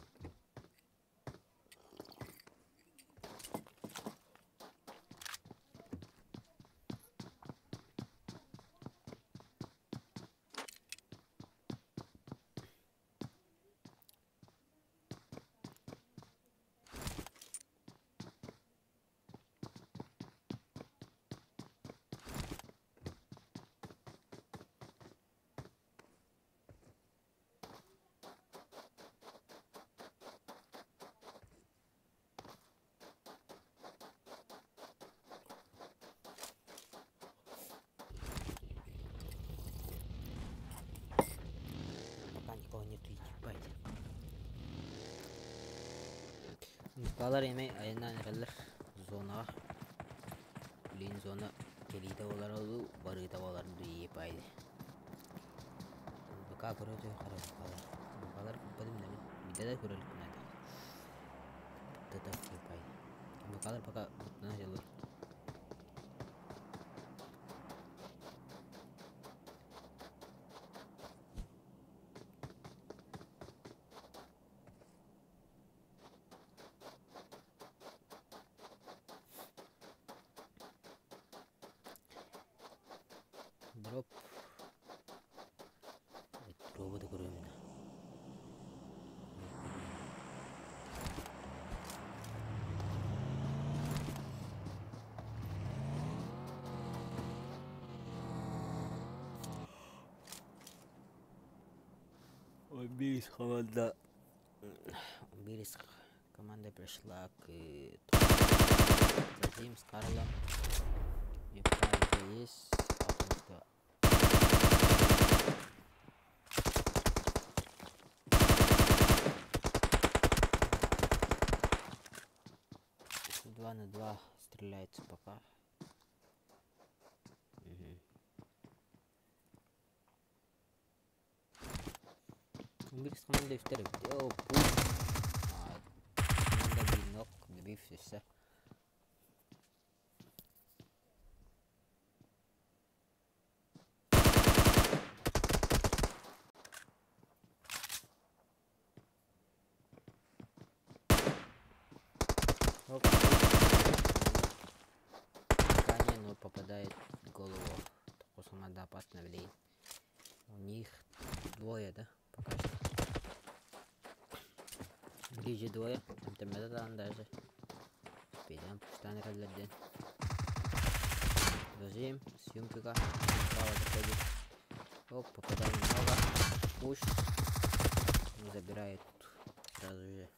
Пока никого нету, ебать. Балар эме айынан эрэллэр зонаҕа. Блин, зона кэлиитэ буолара дуу, барыыта буолар дуу ебать. Быка көрө түһэ букалар. Биирдэ да көрө иликпин этэ. Букалар пока буттана дьыллар. Дроп. Роботы көрөмүн. Биир команда биир команда пришла к Затем с Карлом. И есть, потому что 2 на 2 стреляется пока. Угу. Биир команда үстэр эбит. Оо, пусть. Команда бинок, добив все. Оп. Пока но попадает в голову. Такой команда опасно влияет. У них двое, да? Пока что. Ближе двое. Там там даже. Пейдем, пуштан роллерден. Зажим, съемка. Справа заходит. Оп, попадает немного. Пуш. Забирает сразу же.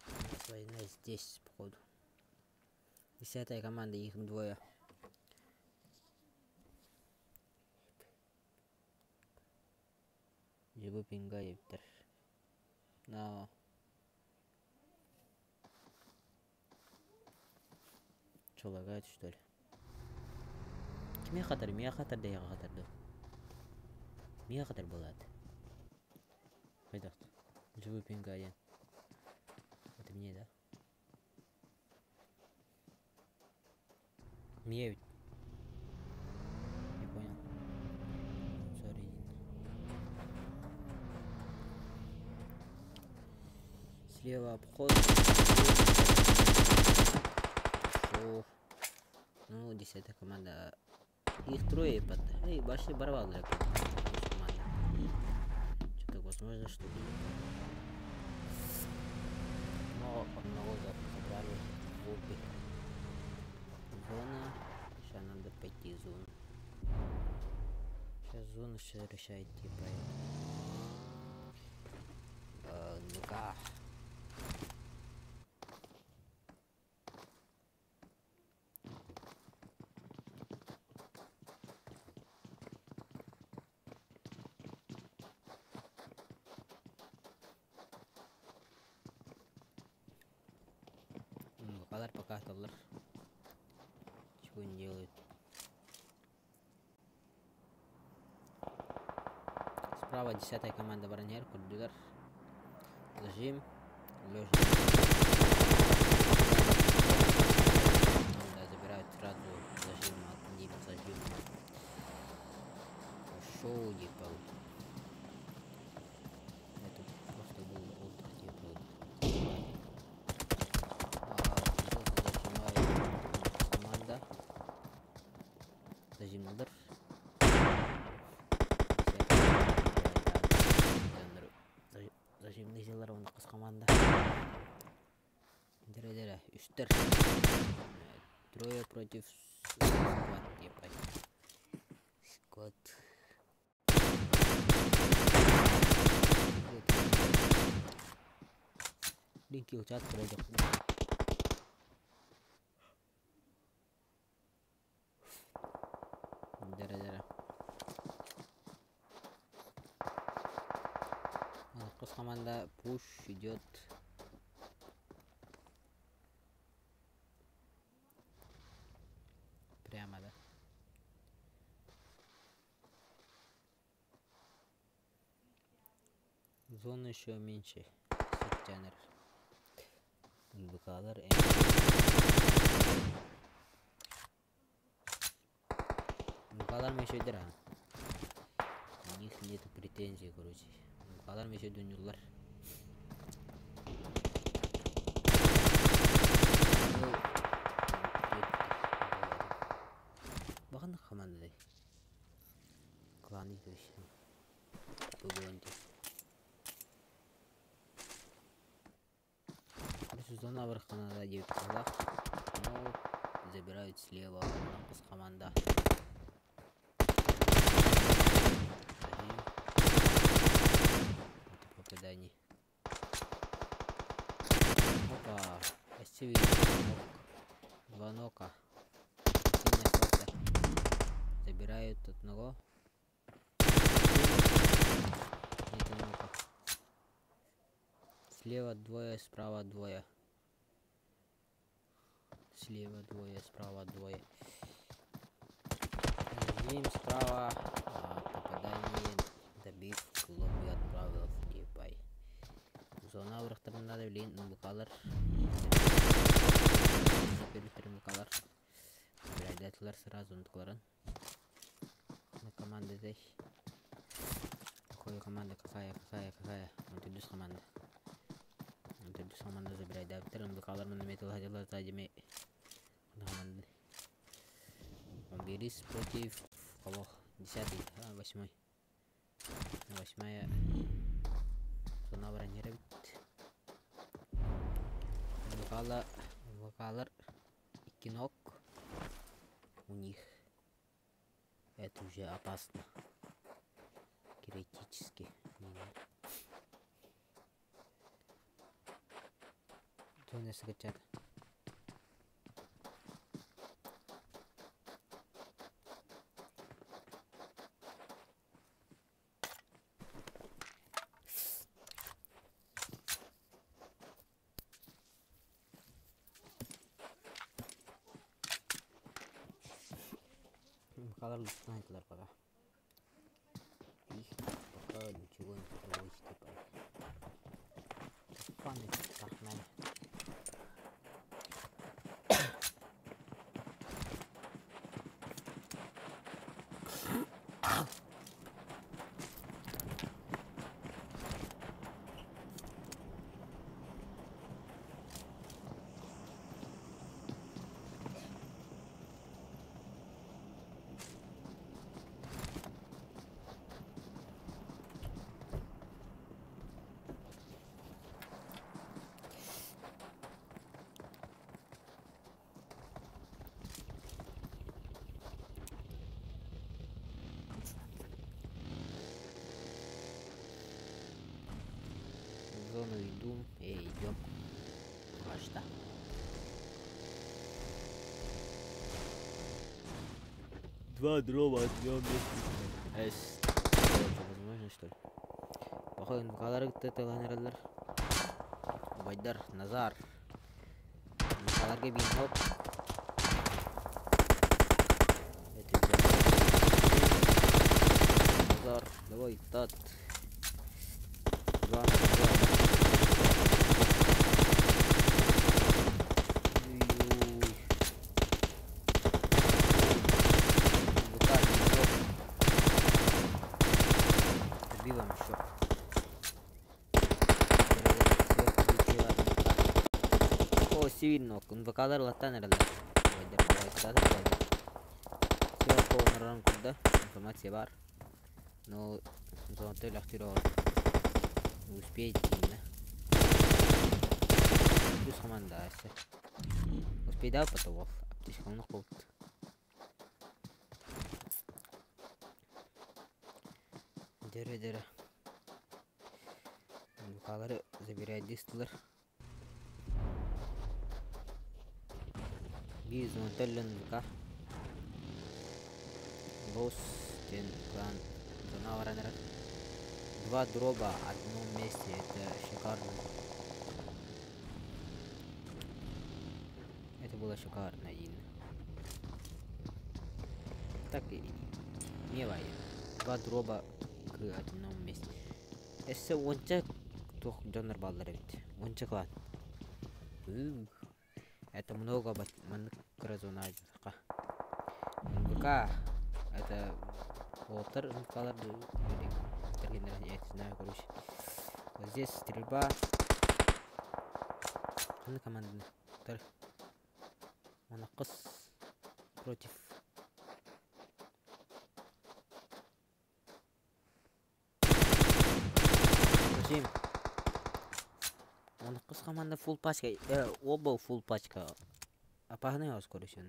У нас война здесь, походу. 10-я команда, их двое. Жыбы пинга эбиттер. Но. Что, лагает, что ли? Кими хатар? Мия хатар да хатар да. Мия хатар болады. Хайдах. Живой пинга Это мне, да? Мне ведь. Не понял. Сори. Слева обход. Хорошо. Ну, 10-я команда. Их трое под. Эй, башни барвал команда. Что-то возможно, что будет. Но одного забрали в обе. Зона. Сейчас надо пойти в зону. Сейчас зону все решает, типа. Ну-ка. Бакалар пока аталар. Чего не делают. Справа 10-я команда Бараньер, Курдюлар. Зажим. Лежа. Да, забирают сразу зажим от них, зажим. Шоу типа. Это просто был отдых, типа. Команда. Зажимдыр. Зажимный зелер он кыз команда. Дере-дере, үстер. Трое против сквад, типа. Сквад. Линки чат пройдет. Дере-дере. Кыз команда пуш идет. Прямо, да? Зона еще меньше. Сеттянер. НБКлар НБКлар мешөйдөр а. У них нету претензий, короче. НБКлар мешөйдөнүллар. Баҕана командадай. Кланы точно. Бүгүнтү. Зона Варханада 9 казах, но забирают слева қыз команда. Это попадание. Опа, SCV, два нока. Забирают одного. Нет нока. Слева двое, справа двое. Слева двое, справа двое. Ним справа попадание добив клуб отправил в Дипай. Зона врахтарында билин нбкалар. Нбкалар. Забирайдатылар сразу нткларын. На команда здесь. Какая команда? Какая? Какая? Какая? Вот и команда. Төрдүс команда забирайдаабыттар. НБКлар манна метал хадьалар сзади команды. Берис против кого? 10-й, а, 8-й. Восьмая зона бронировать. НБКлар, НБКлар икки нок у них. Это уже опасно. Критически. Зона сыгычат. НБКлар лутнайтылар пока. Их пока ничего не проводит. Фаны тахман. В зону иду. Эй, идем. Что? Два дрова однем месте. Эс. Возможно, что ли? Похоже, НБКлар тыланыралар. Байдар, Назар. НБКларга бин хоп. Это Назар, давай, тат. Два на два. Ой-ой. НБК бин хоп. Добиваем еще. О, сивин нок. НБКлар латтан эрэллэр. Байдар, давай, куда байдар. Сверху наран куда? Информация бар. Но золотой лахтиро не успеете именно. Плюс команда асы. Успей да потом. Аптечканы қылды. Дере дере. НБКлары забирает дистлер. Биз зонтеллен НБК. Босс тен клан зона варанера. Два дроба в одном месте. Это шикарно. Это было шикарно, один. Так и мелая. Два дроба к одному месте. Өссө уонча туох дьоннор бааллар эбит. Уонча клан. Это много маннык кыра зона дьахха. НВК это уолаттар НВКлар я не знаю, короче. Вот здесь стрельба. Ханна команданы? Манакыс против. Зачем? Он команда фулл пачка. Оба фулл пачка. Опасный вас, короче.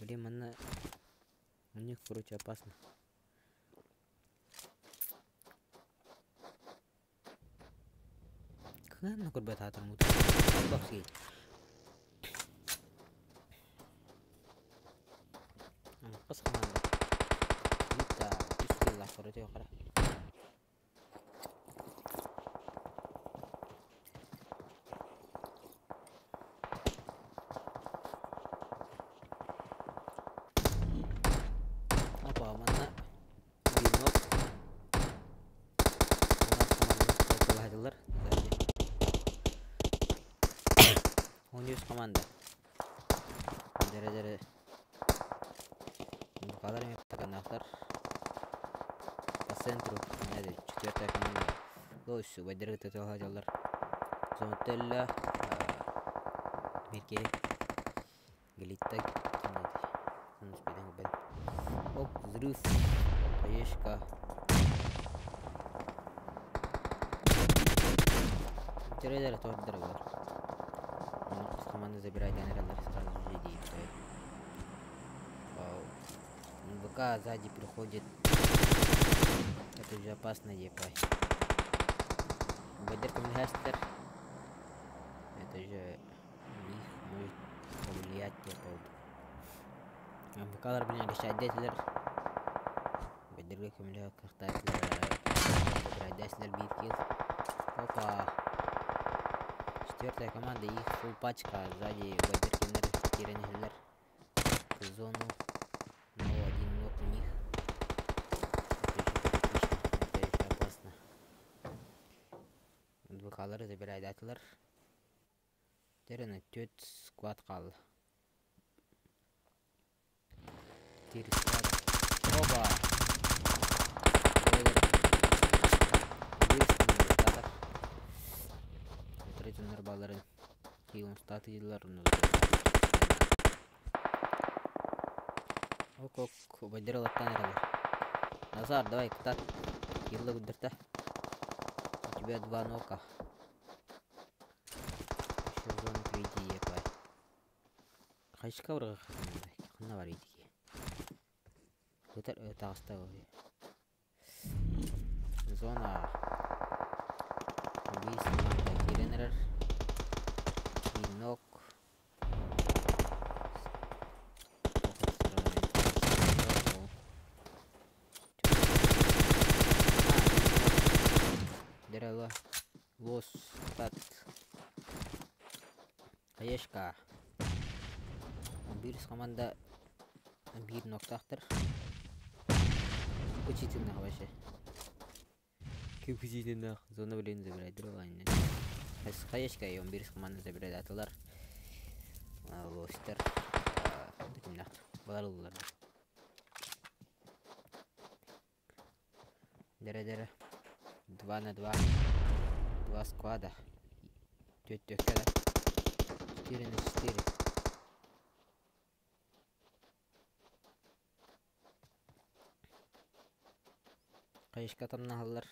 Блин, манна... У них, короче, опасно. Кына көрбөт атырмут. Баксы. Кыс команда. Вита, үс короче, кара. Опа, манна бинок. У нас 13 команда. Дere-дere. Букалар канахтар. По центру, четвертая команда. Лось, вайдер теталар. Зонтелла, Мирке, Глитта, Оп, взрыв, хаешка. Дere-дere тордыр бар. Команда забирает генералар сразу же действует. НВК сзади приходит. Это уже опасно, епай. Бадер Камильхастер. Это же них может повлиять по НВКлар, блин, решать детлер. Бадер Камильхастер забирает детлер биткил. Опа. Четвертая команда, их фулл пачка. Сзади Бадеркинер, Киренхеллер. Зону. Но один ног у них. Это еще критично, это еще опасно. НВКлары забирает атлар. Терена тет склад кал. Четыре склада. Оба! Баларын кийин статы йыллар Ок, ок, байдырылаттан эрэлэр. Назар, давай, кытат. Киллы гүддерте. У тебя два нока. Еще в зону прийти, епай. Кайшка барга ханна бар идики. Көтөр тагыста Зона. Убийство киренерер. Нок. Дерела. Лос. Тат. Хаешка. Бирс команда бир ноктахтыр. Учительных вообще. Учительных. Зона блин забирает другая. Хаешка и он бирс команда забирает атылар. Лостер. Балар Дере-дере. 2 на 2. Два склада. Тетя 4 на 4. Кайышка там нагаллар.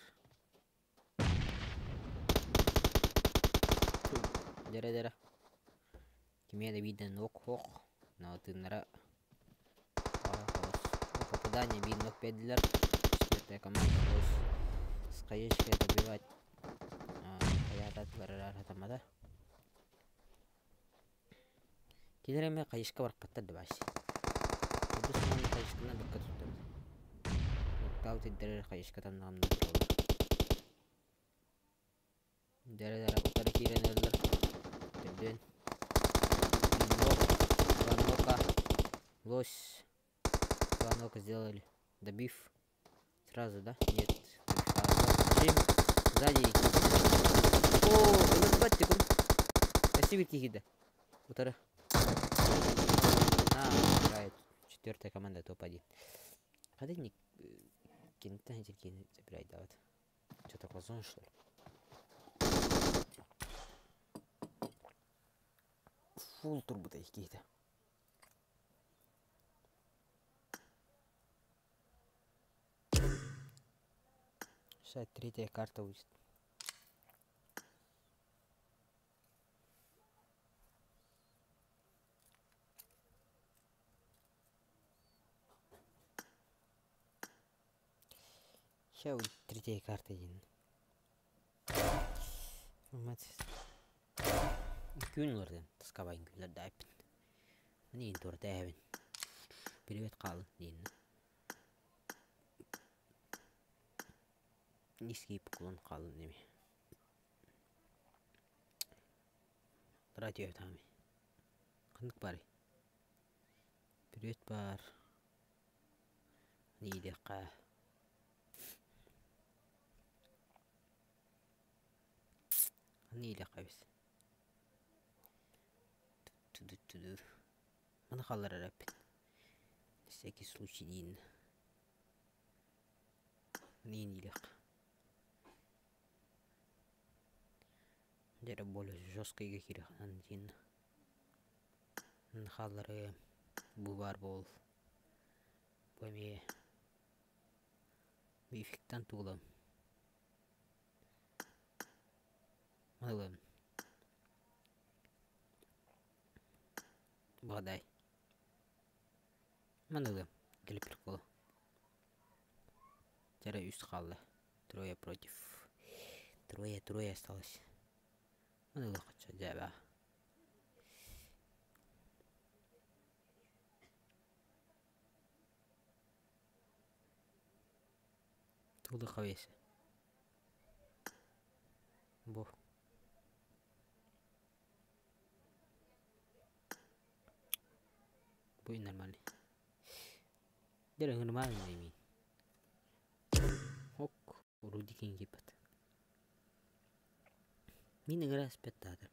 Дере-дере. Кимеде видно нок хох. На тыннара. Попадание видно педлер. Четвертая команда лось. С хаешкой добивать. Хаятат Кинереме кайышка барып баттар деп аш. Бу кайышкана бакка туттым. Нокаут иддерер кайышка тамнагамна Дере-дере утары киренерлер. Төрдөн. Два нока. Лось. Два нока сделали. Добив. Сразу, да? Нет. Зачем? Сзади. О, ынырбат тикун. Спасибо киһиде. Утары. На, играет четвертая команда топ-1. Хады не кинтан кини забирай дават. Что такое зон что ли? Фул турбута киһитэ. Сейчас третья карта будет. Сейчас будет третья карта один. Күн олордон таскабайын күнлэр даайпын. Маны иин туората эһэбин. Привет хаалын диин. Низкий поклон хаалын эми. Радио таами. Ханнык баарый? Привет баар. Ниидиэххэ. Ниилиэххэ эбис. Маны хаалларар эрэппин. На всякий случай диин. Ниилиэххэ. Дьэ более жесткайга киириэххэ диин. Хаалларыам. Бу баар буол. Бу эмиэ мификтан туолан. Ылын. Бадай. Маны ылыам. Кэлэ приколу. Дьэрэ үс хаалла. Трое против. Трое, трое осталось. Маны ылыахха дьээбэ. Тулы хавесе. Бу. Бу нормальный. Дьэ нормальный мин. Ок, вроде киҥ киирбэт. Мин ыҥыра спектатор.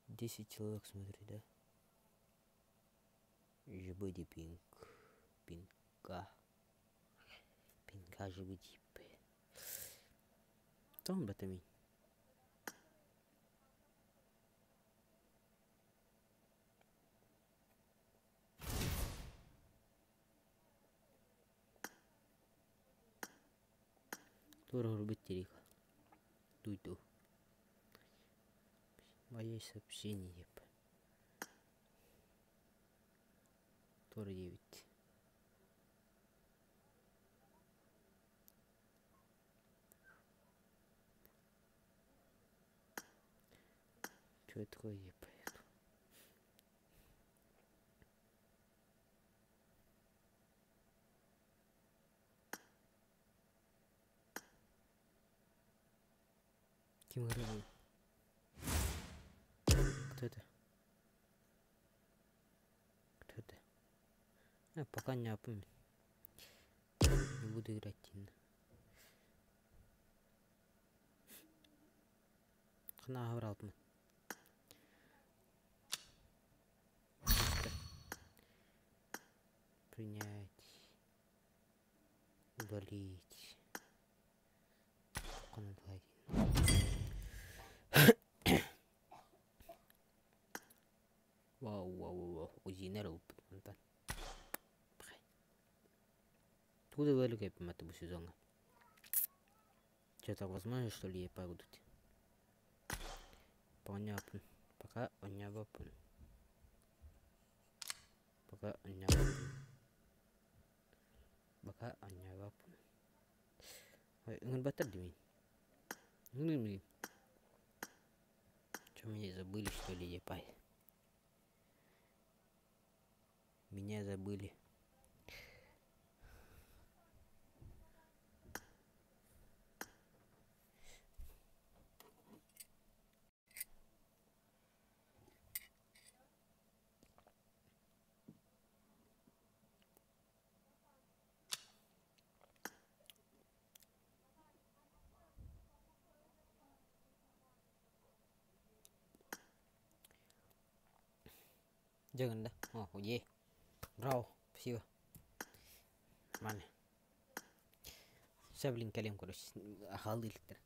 Десять человек смотрит, да? Жибыди пинг. Пинка. Пинка жибыди. Тоҕо батамин? Туора тирик. Туйту. Мои сообщение. Туора диэбит. Что такое епает? Ким ыҥырар? Кто это? Кто это? А, пока не помню. Не буду играть диэн. Хана алтымын. Принять. Удалить. Хана диэн. Вау, вау, вау, узинер ылбыт мантан. Туда өлүк эппим бу сезоҥҥа. Что-то возможно, что ли, пойдут? Понятно. Пока понятно. Пока понятно. Пока понятно. Ыҥырбаттар дии мин. Что, меня забыли, что ли, епай? Меня забыли. Дьэ гында. О, е. Браво, спасибо. Нормально. Все, блин, кэлиэм, короче, хаалыы иликтэр.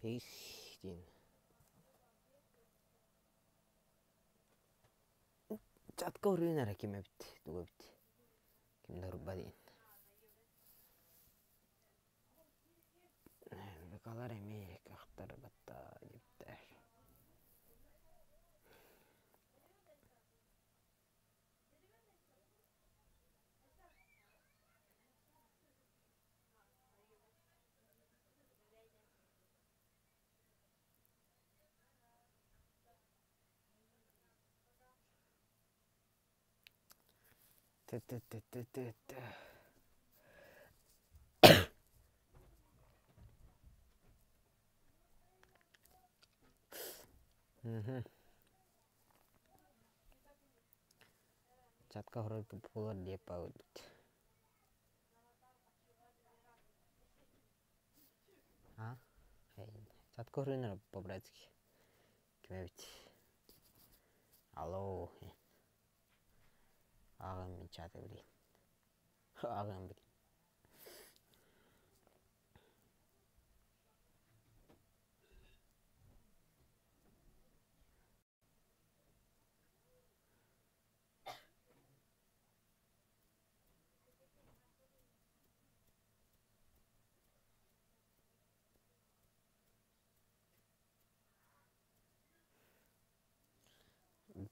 Их диэн. Чатка уруйун эрэ ким эбит, тугу эбит. Ким да урба диэн. Быкалар эмиэ кахтар батта диэбиттэр. Т-т-т-т-т-т. Мгм. Чатка хорой буолар диэп баҕарбыт. А? Чатка хоруйун по-братски. Ким эбит? Алло. Ааҕыам мин чаты билигин. Ааҕыам билигин.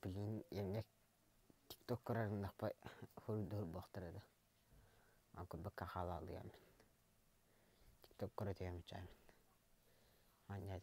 Блин, эмиэ тикток көрөрүннэхпэ хоруйдуур буолуохтара да. Курбакка хаалаалыйаммын. Тикток көрө түһэммин чааммын. Аанньа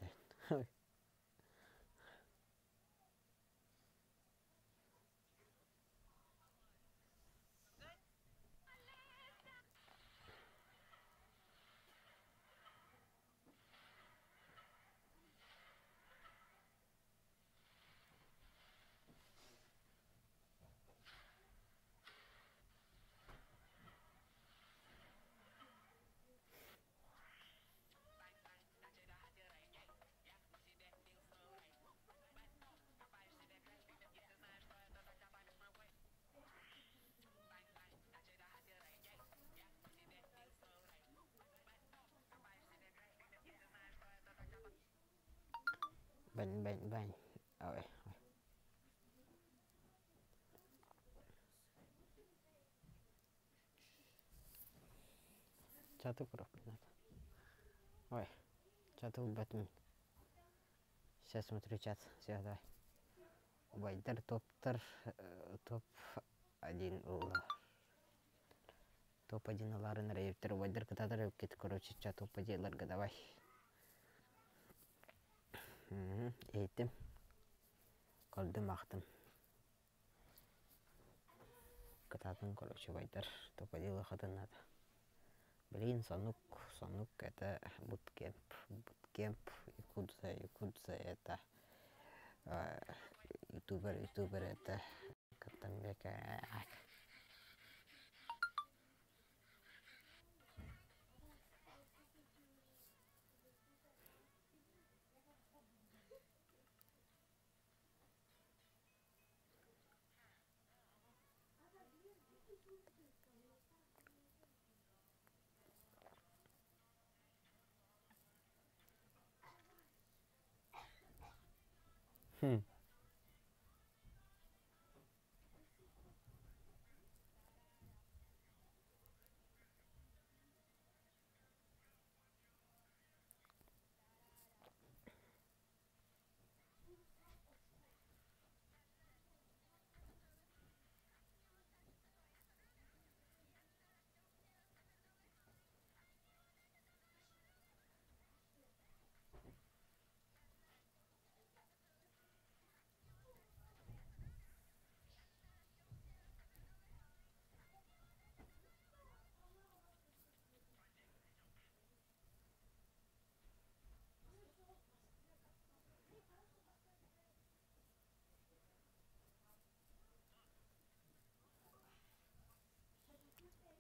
Бань бань бань. Ой. Чаты көрөппүн надо. Ой, чаты булбатым. Сейчас смотрю чат. Все, давай. Убайдар топтар топ-1 ылла. Топ-1 ыларын рэйптер убайдар кытаатар эбиккит короче чат топ-1 ыларга давай. Иһиттим. Көрдүм аахтым. Кытаатын короче убайдар топ-1 ылыаххытын наада. Блин, сонук, сонук это буткемп, буткемп, якудза, якудза это ютубер, ютубер это Каттамбека. Хм.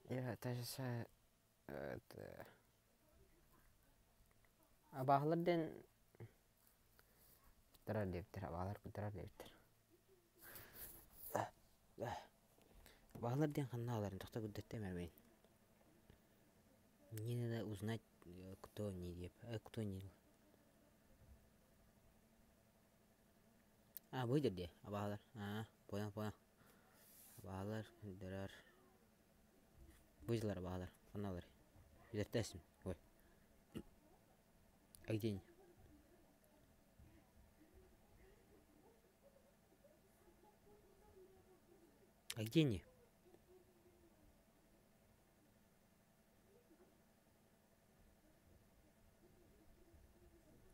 Я это это Абааһылар диэн куттарар диэбиттэр, абаалар куттарар диэбиттэр. Абааһылар диэн ханна ааларын тохто көрдөттө эмэ Мне надо узнать, кто они диэп, кто они. А, бу дии, абаалар. А, понял, понял. Абаалар, көрдөрөр. Быдьылар абаалар, ханналар. Билэртээсим, ой. А где они? А где они?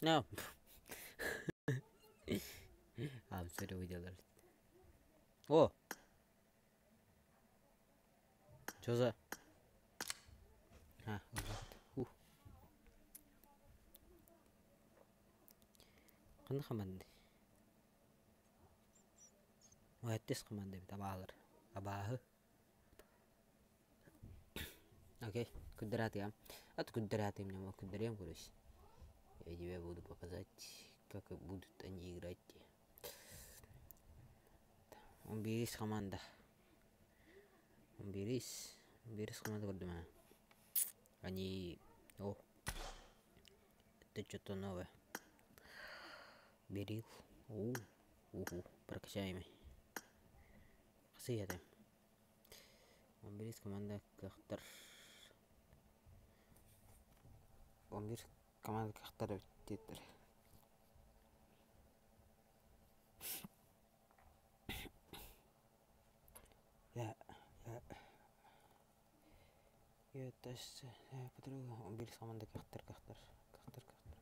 No. I'm sorry видеолар. О! Что за? А, вот. Ханна хаманды? Уһэттис хаманды эбит абаалар. Абааһы. Окей, кудратыам. От кудратым не мог кудрем, короче. Я тебе буду показать, как будут они играть. Он берись команда. Он берись. Берись команда көрдүм Они... О, это что-то новое. Берил. У, уху, прокачаемый. Хасыйата. Он берись команда кыахтар. Он бир команда кыахтар эбит Я, я, я я подруга, он бир команда кыахтар, кыахтар, кыахтар, кыахтар.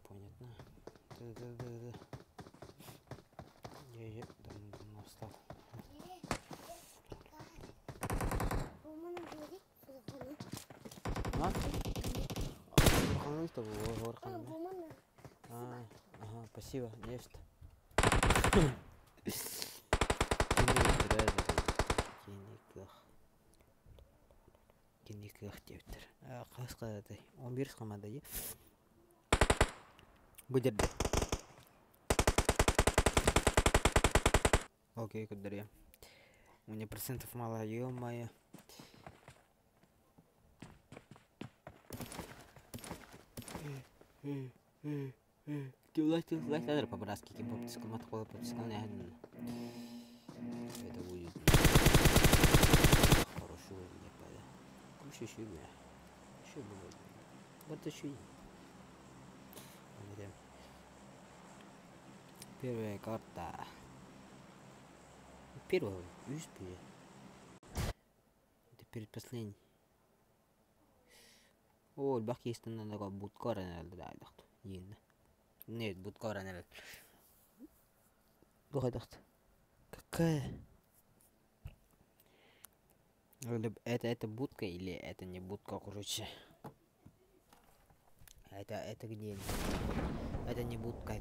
Понятно. Да-да-да-да. Я, давно встал. А? А, ага, спасибо, не что. Кини кыах диэбиттэр. Хас хадатай? 11 команда дии. Бу дерде. Окей, көрдөрүө. У меня процентов мало, ё-моё. По-братски Это будет хорошо мне пада. Еще еще было. Вот еще. Первая карта. Первая, видишь, Это передпоследний. О, элбэх киһистэн будка Нет, будка Какая? Это будка или это не будка, короче? Это где? Это не будка,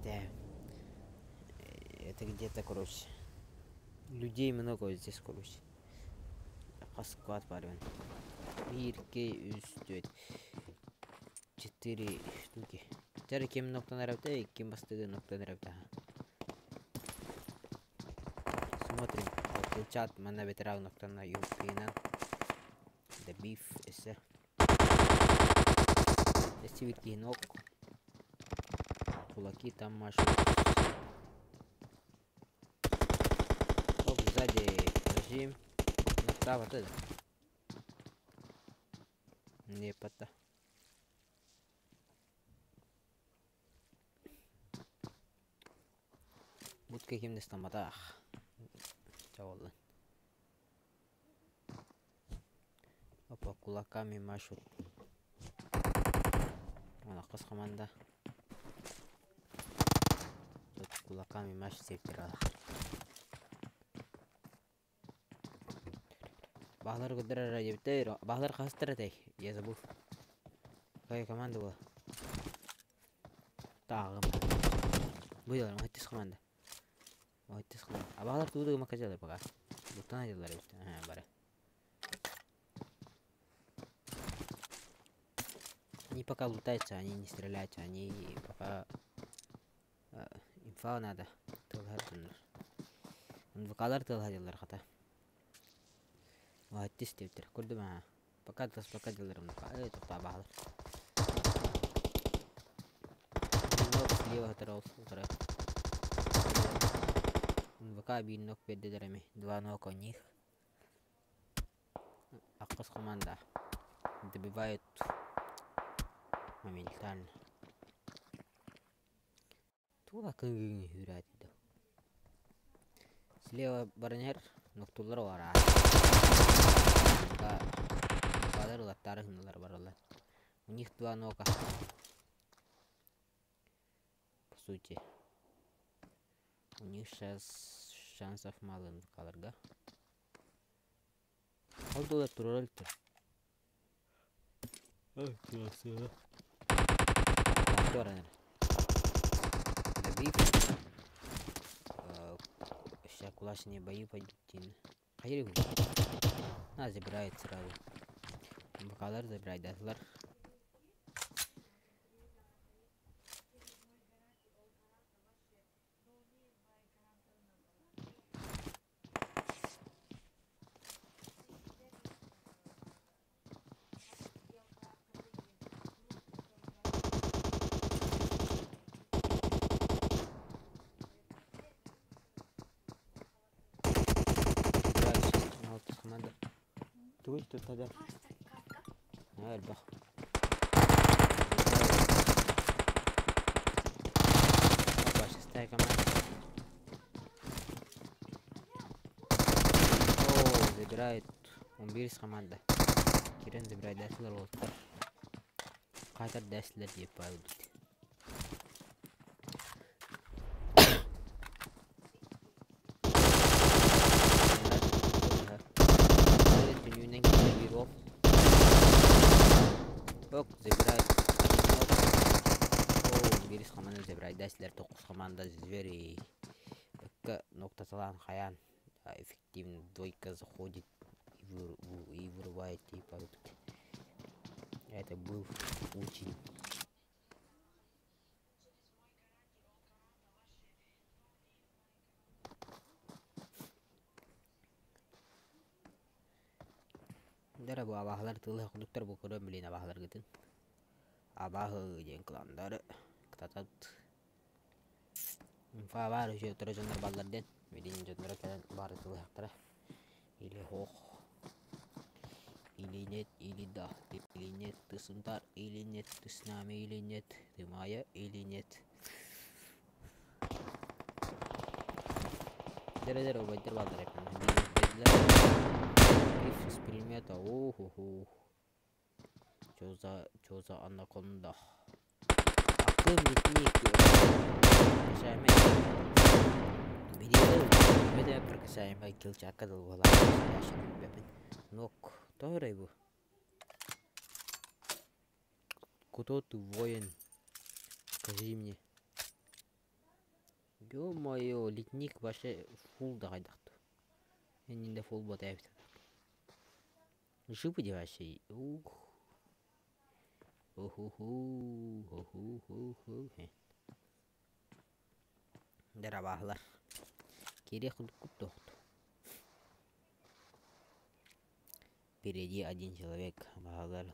это где-то, короче. Людей много здесь, короче. Склад парень. 1, 2, 3, 4 штуки. Теперь кем ноктан арабта, кем бастыгы ноктан арабта. Смотрим. Вот чат манна ветеран ноктан на юпина. The beef is Эсивит ног. Кулаки там машут. Оп, сзади. Подожди. Направо вот это. Не пота. Будка кимде стаматах. Чаваллан. Опа, кулаками машут. Она кыс команда. Тут кулаками машет септирала. Бахлар көдөрөр дебиттер. Бахлар хастыр Я забыл. Какая команда была? Тагым. Выделал, махтис команда. Махтис команда. А бахлар туда макажалы пока. Лутан айдылар эбит. Бары. Они пока лутаются, они не стреляются, они пока инфа надо. Тылһар дьоннор. НВКлар тылһадылар хата. Оһаттис диэбиттэр. Көрдүм аа. Пока тас пока дылар НВК. Эй, тоқтаабаһалар. Слева хатар ол утары. НВК биир нок биэрдилэр эми. Два нок у них. Аккас команда добивает моментально. Тула кыҥыҥ үүрээти Слева баран ноктуллар олар Нукалар ылаттаары гынналар бараллар. У них два нока. По сути. У них сейчас шансов мало нукаларга. Ол дуола турар илтэ. Добив. Сейчас кулачные бои пойдут. Хайыр На, забирает сразу. Бакалар забирает, датылар. Тугуй тутада. Элбэх. Опа, шестая команда. О, забирает. 11 команда. Кирен забирает дәслер олттар. Катар дәслер деп пайдут. Ок, забирает. О, бирис команда забирает дәслер 9 команда звери. Ноктаталан хаян. Эффективно двойка заходит и вырывает типа. Это был очень. Дара бу абаһалар тылы кудуктар бу көрөн билин абаһалар гытын. Абаһы диэн кландары кытатат. Инфа бар еще тура дьоннор баллар ден. Билин дьонноро кэлэн бары тылыһахтара. Или хох. Или нет, или да. Или нет, ты сунтар, или нет, ты с нами, или нет, ты моя, или нет. Дere-дere убайдар баллар эпен. Риф с пулемета. О-хо-хо. Чё за анаконда? Акым литник. Видео прокачаем килчакка дыл Нок, тоһорой бу. Кто ты, воин? Скажи мне. Ё-моё, литник вообще фул дагайдахту. Эннинде фул ботаебит. Жипы вообще. Ух. Уху-ху, ху-ху-ху-ху. Дарабахлар. Кире куттохту. Впереди один человек. Багалар.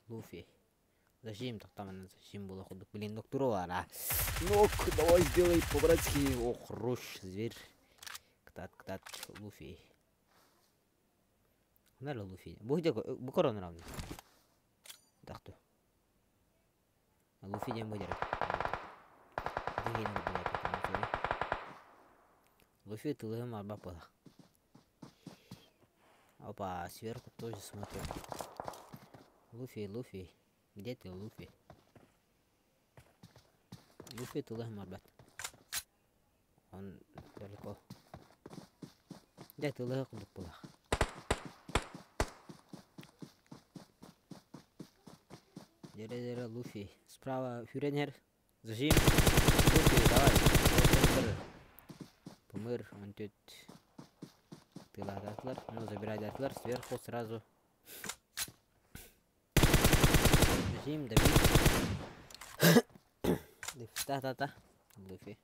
Луфи. Зачем так там зачем было худок? Блин, доктор а. Нок, давай сделай по-братски. Ох, хорош, зверь. Ктат, ктат, Луфи. Наверное, Луфи. Бу где бу корона равно. Тахту. Луфи дем будет. Луфи тылым арба была. Опа, сверху тоже смотрю. Луфи, Луфи. Где ты, Луфи? Луфи тылым арбат. Он далеко. Где ты лых была? Дере-дере, Луфи. Справа Фюренер. Зажим. Луфи, давай. Пымыр, он тут тылаатаатылар, ну забирайдаатылар, сверху сразу. Бежим, добить. Та-та-та, Луфи.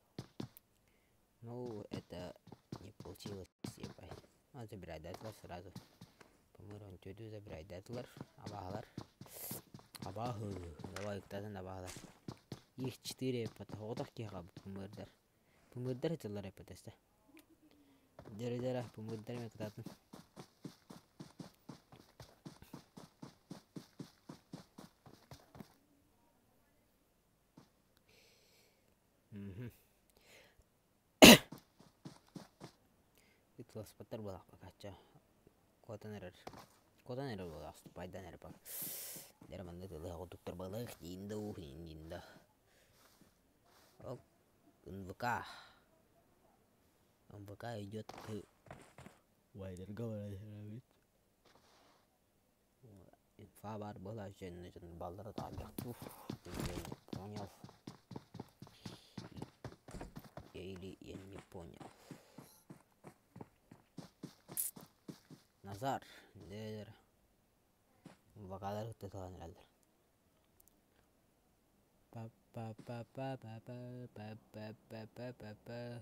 Ну, это не получилось, ебать. А, забирайдаатылар сразу. Пымыр он түдү забирайдаатылар, абаһалар. Абаһы, давай ыктатын абаһалар. Их четыре потоҕотох киһи пымырдар. Пымырдар этилэр эпэтесте. Дэрэ-дэрэ пымырдар эме кытаатын. Ытыласпаттар буолаах бакаачча. Куотан эрэр. Куотан эрэр буолаах ступайдан эрэр бак. Дэрэ маннык ылыах курдуктар буолаах диин да уу диин да. Ол НВК. НВК идет к Вайдерга баран Инфа баар буолааччы дьон баллара таайбахтуур. Я не понял. Или я не понял. Назар, дэр. Вакалар кытта талан эрэллэр. Па-па-па-па-па-па-па-па-па-па.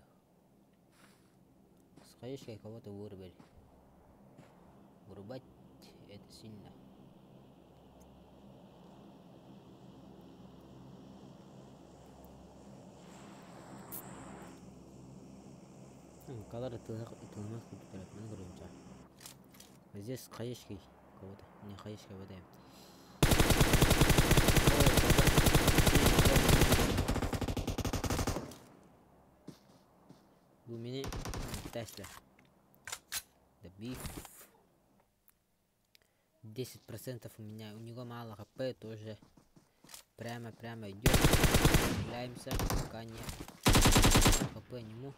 Скажешь, кого-то вырубили. Вырубать это сильно. Калар ытылымас курдук маны көрүнча. Здесь хаешки кого-то. Не хаешка выдаем. Бу мини Тесла. Добив. 10% у меня. У него мало хп тоже. Прямо-прямо идет. Стреляемся, пока не хп нему.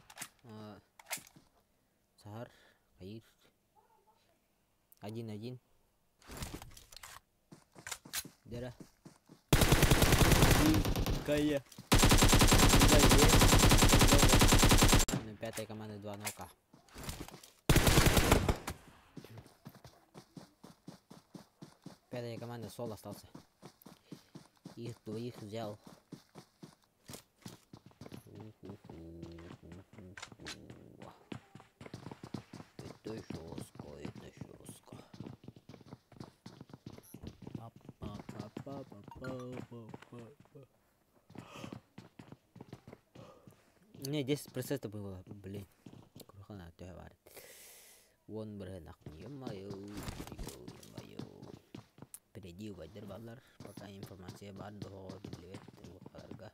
Сахар, Хаир. 1-1. Дера. Кая. Пятая команда 2 нока. Пятая команда Сол остался. Их двоих взял. Это жестко, это жестко. Не, 10% было, блин. Курхана төһө Уон бырыһынах, ё-моё, ё-моё. Впереди убайдар бааллар, пока информация баар доһоҕо биллибэт буоларга.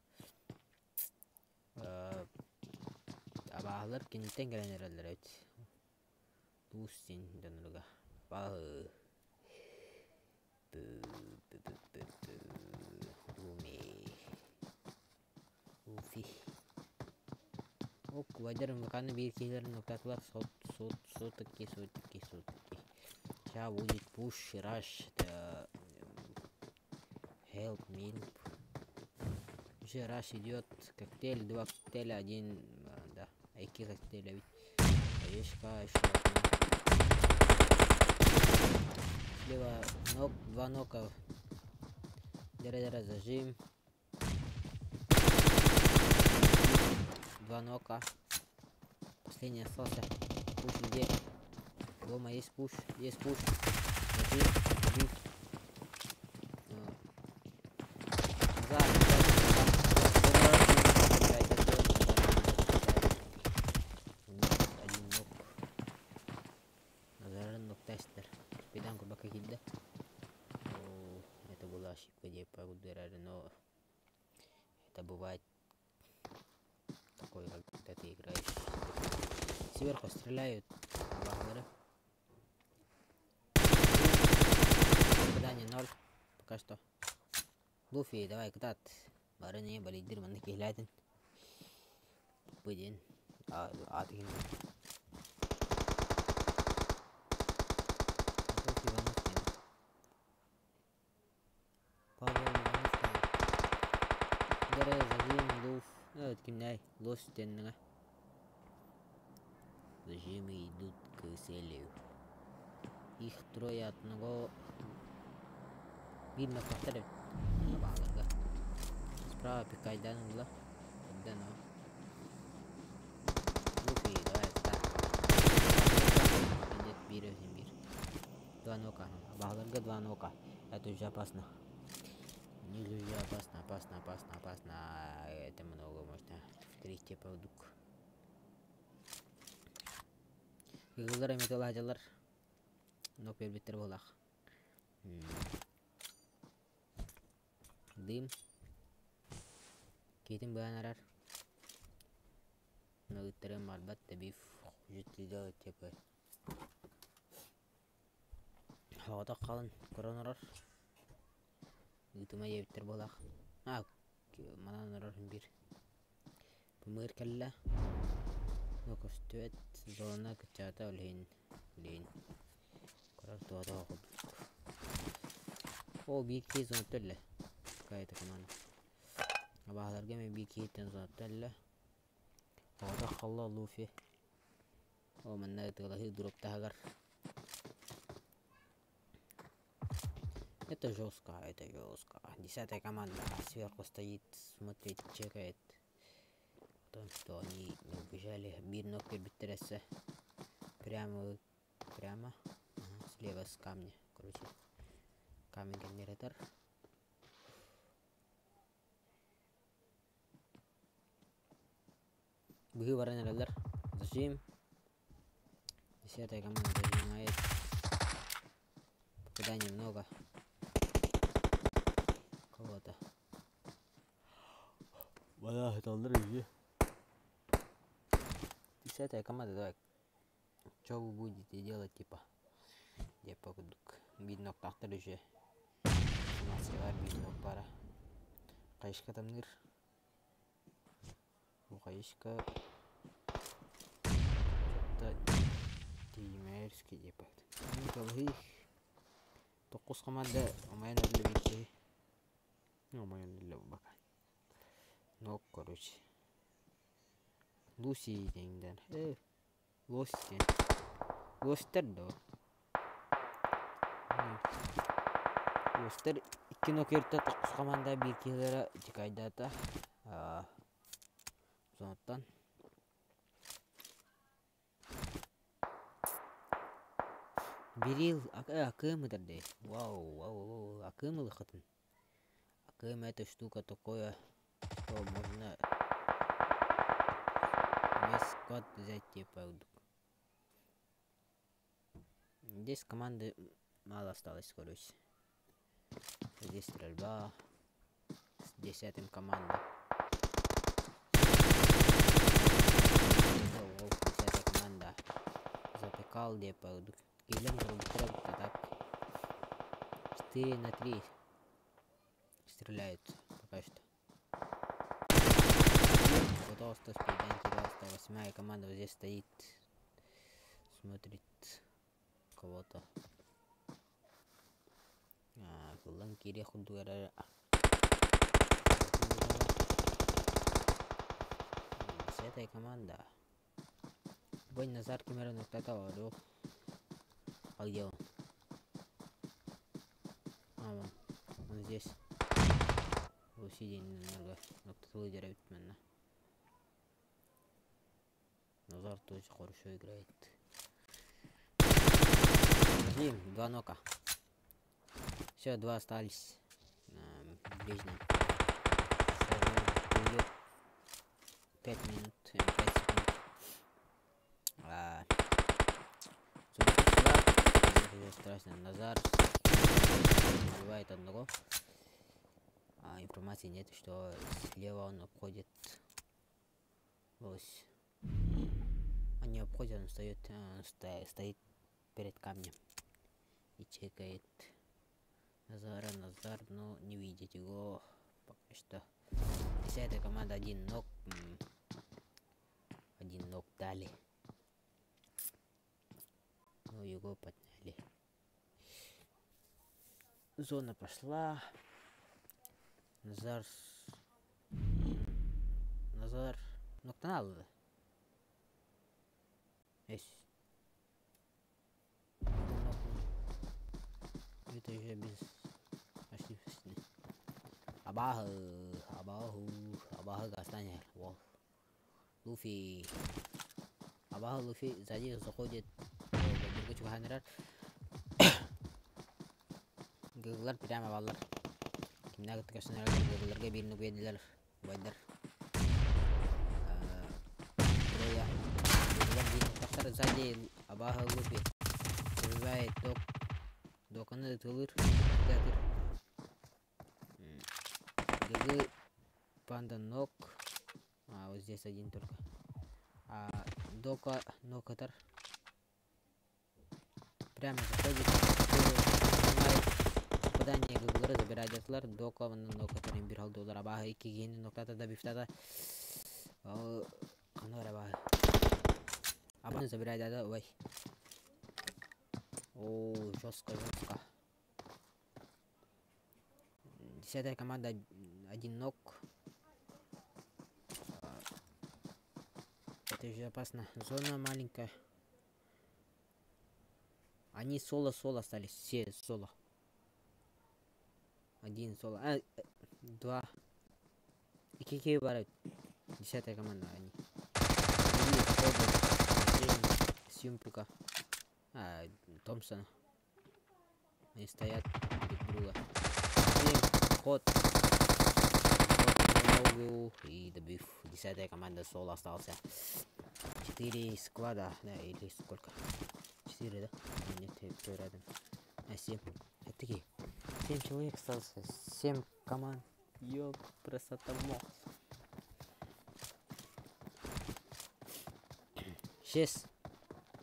Абааһылар киниттэн кэлэн эрэллэр эбит. Туус син дьонноруга. Баһы. Руми. Уфи. Ок, убайдар МВК-ны биир киһилэрин нуктаатылар сот, сот, сотки, сотки, сотки. Сейчас будет пуш, раш, это help me. Уже раш идет, коктейль, два коктейля, один, да, икки коктейля ведь. Орешка, еще одна. Слева ног, два нока. Дыра-дыра зажим. Два нока. Последний остался. Пуш где? Дома есть пуш. Есть пуш. Зажим. Зажим. Назад, назад, назад. Один нок. Назар нок тестер. Спидан курбака кидда. Это была ошибка, где я но это бывает такое, когда ты играешь. Сверху стреляют. Благодарю. Попадание 0. Пока что. Луфи, давай, кытаат. Бары не балидир манны киһилээтин. Быдин. Аатыгын. Павел Иванов. Павел Иванов. Дэрэ зажим луф. Кимнэй? Лос теннеҥэ. Зажимы идут к цели. Их трое одного биир мөхөхтөр эбит абааларга. Справа пикайдан ылла. Эрдэн о. Луфи, давай так. Нет, биир өзүн биир. Два нока. Абааларга два нока. Это уже опасно. Не уже опасно, опасно, опасно, опасно. Это много можно. Три типа вдруг. Ыгыллар эмиэ тылаадьалар нок биэрбиттэр буолаах. Дым киитин быһан эрэр. Ыттарым барбат да биф житлиде типа Соҕотох халын көрөн олорор. Ыытыма диэбиттэр буолаах. Аа, манан олорор биир Мыр кэллэ. Но көстүбэт зона кыччаата ол иһин билигин көрөр туота курдук. Ол биир киһи зонаттан өллө. Какая-то команда. Абааһыларга эмиэ биир киһиттэн зонаттан өллө. Соҕотох халла Луфи. О, манна ытыалаһыы дроп таһыгар. Это жестко, это жестко. Десятая команда сверху стоит, смотрит, чекает. О том, что они не убежали. Биир ног кэлбиттэр Прямо, прямо, ага, слева с камня. Короче, камень генератор. Быһыы баран эрэллэр. Зажим. Десятая команда зажимает. Попаданий много. Кого-то. Вода, это иди. Десятая команда, давай. Что вы будете делать, типа? Типа, видно, тахтар уже. 17 биир пара. Хайышка тамныр. Бу хайышка Тимерский типа. Токус команда умайан өллө Умайан өллө бака. Ну, короче. Луси диэҥдэр. Э, лось диэн. Лостер дуо? Лостер икки нокерта токус команда биир киһилэрэ тикайдаата. Сонуттан Бирил акыым ытар дии. Вау, вау, вау, акыым ылыххытын. Акыым это штука такое, что можно весь склад взять типа. Здесь команды мало осталось, короче. Здесь стрельба. С десятым команда. Десятая команда. Затыкал депо. Килем так. 4 на 3 стреляют пока что. Пожалуйста, пожалуйста, восьмая команда вот здесь стоит, смотрит кого-то. Ылан киириэх курдук эрэ Десятая команда. Бой Назар ким эрэ нуктата олору. А где он? А, вон. Он здесь. Сидень нуктатылы дьэрэбит манна. Назар тоже хорошо играет. Блин, два нока. Все, два остались на ближнем. 5 минут, 5 секунд. А, уже страшно. Назар убивает одного. А, информации нет, что слева он обходит лось. Он не обходит, он стоит, он стоит перед камнем и чекает Назара, Назар, но не видит его пока что. Десятая команда один ног. Один ног дали. Ну, его подняли. Зона пошла. Назар. Назар. Ноктан алды. Эс. Это уже без ошибочно. Абааһы, абааһы, абааһы гастан Вол. Луфи. Абааһы Луфи сзади заходит. Чугаһаан эрэр. Гыыллар прямо баллар. Кимнээх кытта көстөн эрэр гыылларга биирин угуйдилар убайдар. Трое. Гыыллар биирин тахсар сзади абааһы Луфи. Взрывает док. Доканы ытылыр. Ытыр. ГГ панда ног. А, вот здесь один только. А, дока нокатар. Прямо заходит. Попадание гыглары забирает дока нокатар бир алдылар. Абааһы икки киһини ноктата да бифтата. Ханна бар абааһы? Абаны забирает да ой. О, жестко, жестко. 10-я команда один ног. Это уже опасно. Зона маленькая. Они соло-соло остались. Все соло. Один соло. А, два. И какие бары? 10-я команда они. Симпука. А, Томпсона. Они стоят друг друга. Ход. Ход и добив. 10-я команда соло остался. 4 склада. Да, или сколько? 4, да? Нет, кто рядом? А, 7. Это такие. 7 человек остался. 7 команд. Ёп, красота. Шесть.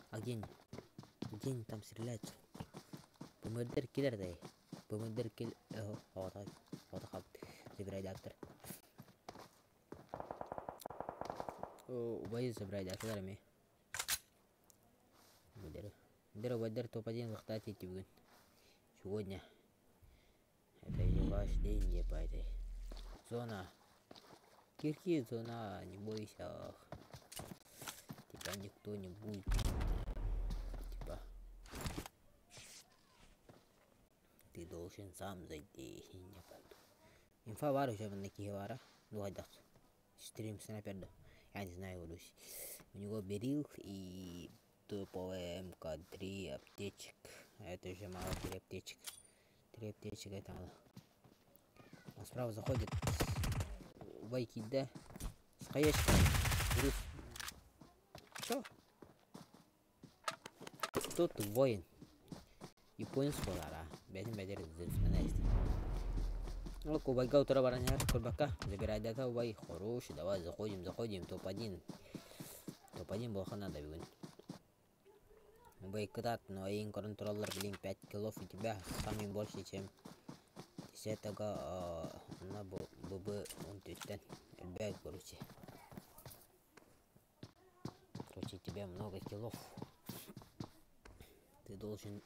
А где они? Где они там стреляются? БМДр киллер дай. БМДр килл... Вот забирай доктор. Убай забирай доктор ми. Дыр, убайдыр топ-1 лахтать бүгүн. Сегодня. Это же ваш день, не по этой. Зона. Кирки зона, не бойся. Тебя никто не будет. Типа. Ты должен сам зайти. Не пойду. Инфа бар уже на кихевара. Ну, айдак. Стрим снайпер, да. Я не знаю, Русь. У него берил и топовая МК-3 аптечек. Это уже мало, 3 аптечек. 3 аптечек это мало. Он справа заходит. Вайки, да? С хаешкой. Груз. Чё? Тут воин. Японец болара. Бәдин бәдер зырфтан эсти. Ну, убайга утра бараняр, курбака. Забирай дата, убай. Хороший, давай, заходим, заходим. Топ-1. Топ-1 буолуохха надо бүгүн. Убай кытаат, но эйин контроллер, блин, 5 киллов у тебя самый больше, чем 10-го на ББ он түттен. Элбэк, короче. Короче, тебе много киллов. Ты должен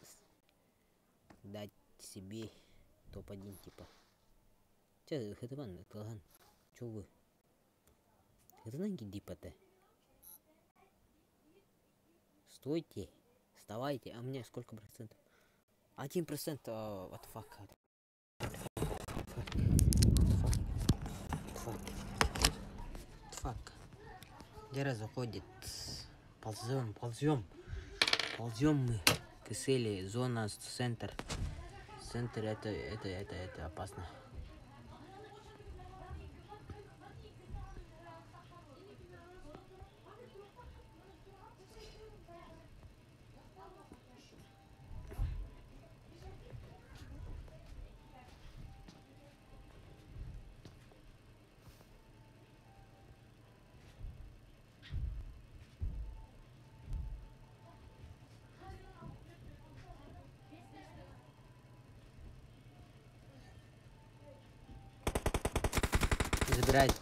дать себе топ-1, типа. Че, хэтыбан, кылган. Чё вы? Хэтынан кидипате. Стойте. Вставайте. А мне сколько процентов? 1%. Oh, what the fuck? Fuck. Fuck. Fuck. Лера заходит. Ползем, ползем. Ползем мы к цели. Зона, центр. Центр это опасно. Забирает.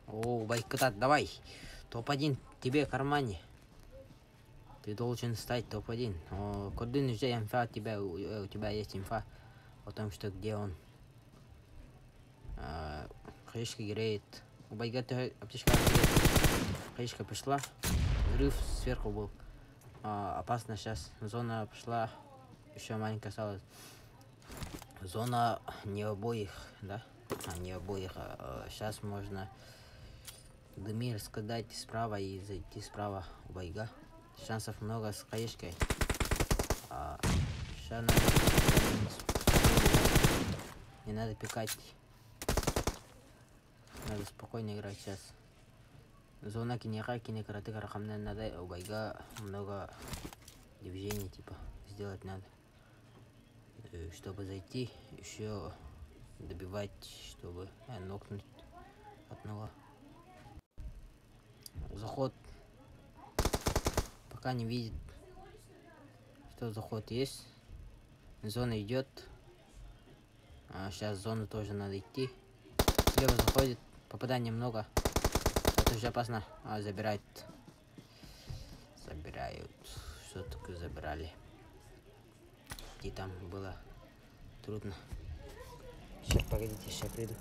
О, байкотат, давай. Топ-1 тебе в кармане. Ты должен стать топ-1. О, Кордын уже инфа тебя, у тебя есть инфа о том, что где он. Хаешка греет. У Байгата аптечка греет. Хаешка пришла. Взрыв сверху был. Опасно сейчас. Зона пошла. Еще маленькая осталась. Зона не обоих, да? А, не обоих. Сейчас можно дымир скидать справа и зайти справа у байга. Шансов много с хаешкой. Сейчас надо... Не надо пикать. Надо спокойно играть сейчас. Зона кинеха, кине караты карахамна надо у байга много движений типа сделать надо. Чтобы зайти, еще добивать, чтобы нокнуть одного. Заход пока не видит, что заход есть. Зона идет. А сейчас зону тоже надо идти. Слева заходит. Попадание много. Это уже опасно. А, забирают. Забирают. Все-таки забрали. И там было трудно. Сейчас, погодите, сейчас приду.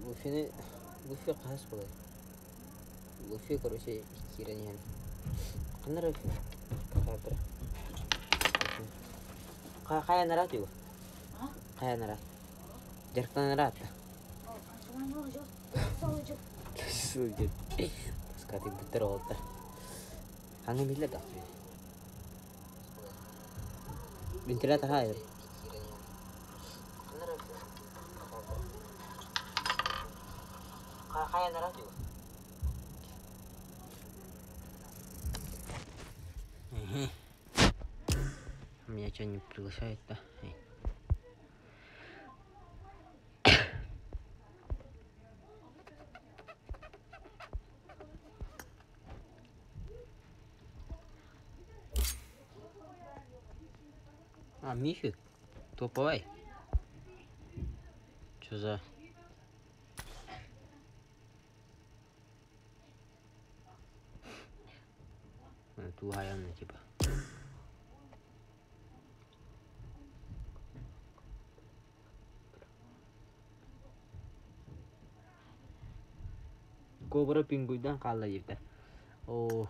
Луфины... Луфи хаһыс буолай? Луфи, короче, киирэн иһэн. Ханна эрэ хааллара. Хайа нараат юга? Хайа нараат? Дьарыктанан ыраатта. Сылдьыт. Скатыйбыттар оҕолор. Хаҥа биллэр да. Вентилятор хаайыр. Меня что, не приглашают, да? А, мифик? Топовый. Что за... Тугайанна типа. Кобра пингуйдан хаалла диэбитэ. Оо,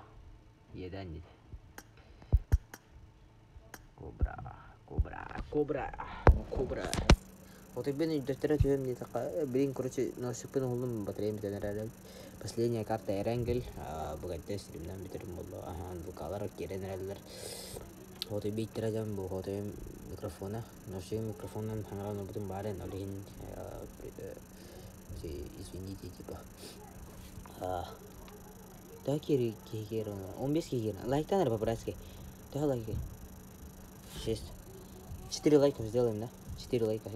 иэдээн диэтэ. Кобра, кобра, кобра, кобра. Отойбун өйдөттөрө түһүөм диэтэххэ, билигин короче носикпын уһуллум батареям бүтэн эрэр. Последняя карта Эренгел, быгайда стримнан бүтэрим буолла. Аһаан вкалар киирэн эрэллэр. Отой бииттэрэ дьон бу хотойум микрофона. Носигым микрофонунан хаҥаран ылбытым баар эн, ол иһин извините типа. Төһө киһи киирэн 15 киһи киирэн. Лайктан эрэ по-братски. Төһө лайк? 6. 4 лайка сделаем, да? 4 лайка.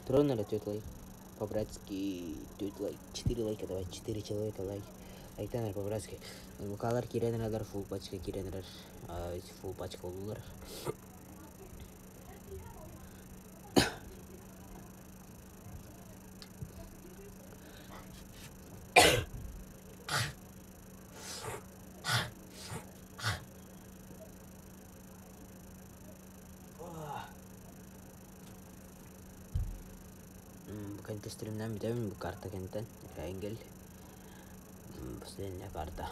Трон или 4 лайк? По-братски 4 лайк. 4 лайка, давай 4 человека лайк. Лайктан эрэ по-братски. Вкалар киирэн эрэллэр, фулл пачка киирэн эрэр. Фулл пачка буоллулар. Бу стримнан бүтэбин бу карта кэнтэн Эренгел. Последняя карта.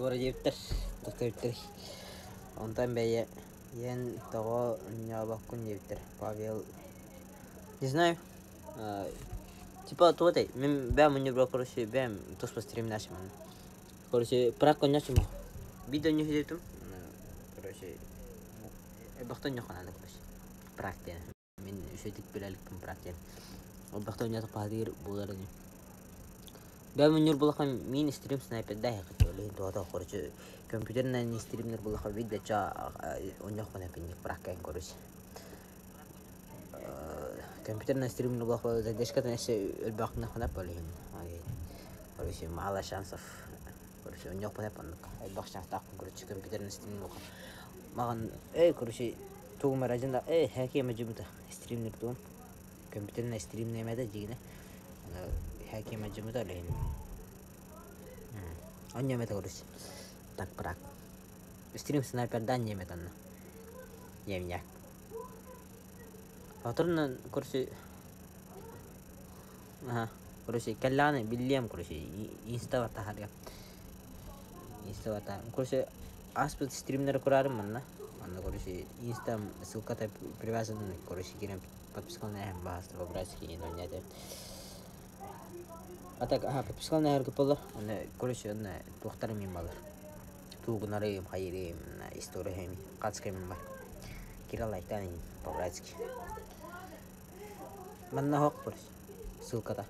Туора диэбиттэр, тохтообуттар. Онтон бэйэ ийэн тоҕо оонньообоккун диэбиттэр. Павел не знаю. Типа туотай, мин бэйэм мунньубура короче бэйэм туспа стримнаачым. Короче, прак онньоочум. Биир да онньоочум. Короче, элбэхтэ онньооххо наада короче. Прак диэн. Мин үчүгэйдик билэ иликпин прак диэн. Элбэхтэ онньоотохпо буолар ини. Бэйэм мунньуур буоллахха мин стрим снайпердаах иһин туһата короче компьютерынан стримнер буоллахха биир да чаа онньоохпун эпинник пракка короче. Компьютернай стримнер буоллахха задержкатын өссө өлбөхтүнэхпинэ ол иһин короче мало шансов короче онньоохпун эп оннук элбэх шанстаахпын короче компьютернай стрим буоллахха маҕан эй короче тугум эрэ дьин эй хэкиэмэ дьыбыта стримнер туом компьютернай стримнээмэ да дьигинэ хэкиэмэ дьыбыта ол иһин онньоомэтэ короче так брак стрим снайпердаан ньиэмэт онно ньиэмньээк Оторунан короче аха короче кэллэҕинэ биллиэм короче инстабар таһаарыам инстабар короче ааспыт стримнэри кураарым манна манна короче инстам ссылката привязан короче киирэн подпискалана иһэн баҕаста по-братски оонньоото а так аха подпискалана иһэргэ буоллар онно короче онно туохтарым мин балар Тугунарым, хайырым, история хацкайым бар. Кира лайктаан по-братски. Манна хоқ бар. Ссылката.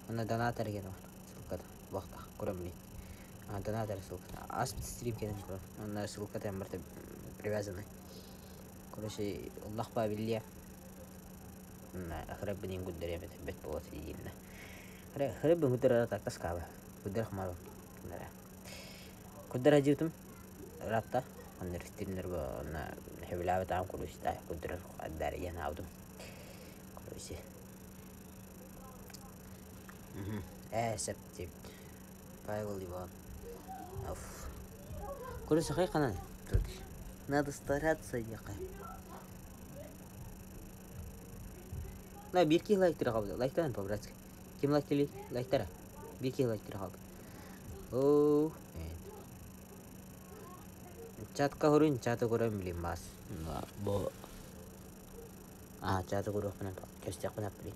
Манна донатор деген бар. Ссылката. Вахта. Көрөм блин. А, донатор ссылката. Аспит стрим кенен көрөм. Манна ссылката барта привязаны. Короче, уллахпа биллиэ. Хреббинин гуддере бет болот диинна. Хреббин гуддере такаскаба. Гуддер хмару. Куддара дьиэтим ыраатта, онно стримнэргэ онно сөбүлээбэтэҕим курууста куддара диэн аабытым. Короче ээ сөп диэбит Павел Иванов. Короче хайханан тут надо стараться диэххэ. На биир киһи лайктыра хаалбыта лайктаан по-братски. Ким лайктыыр лайктара биир киһи лайктыра хаалбыт. Оо, чатка хоруйун чаты көрөн билим баас. Бу аа чаты көрүөхпүнэ кэпсиэхпинэ блин.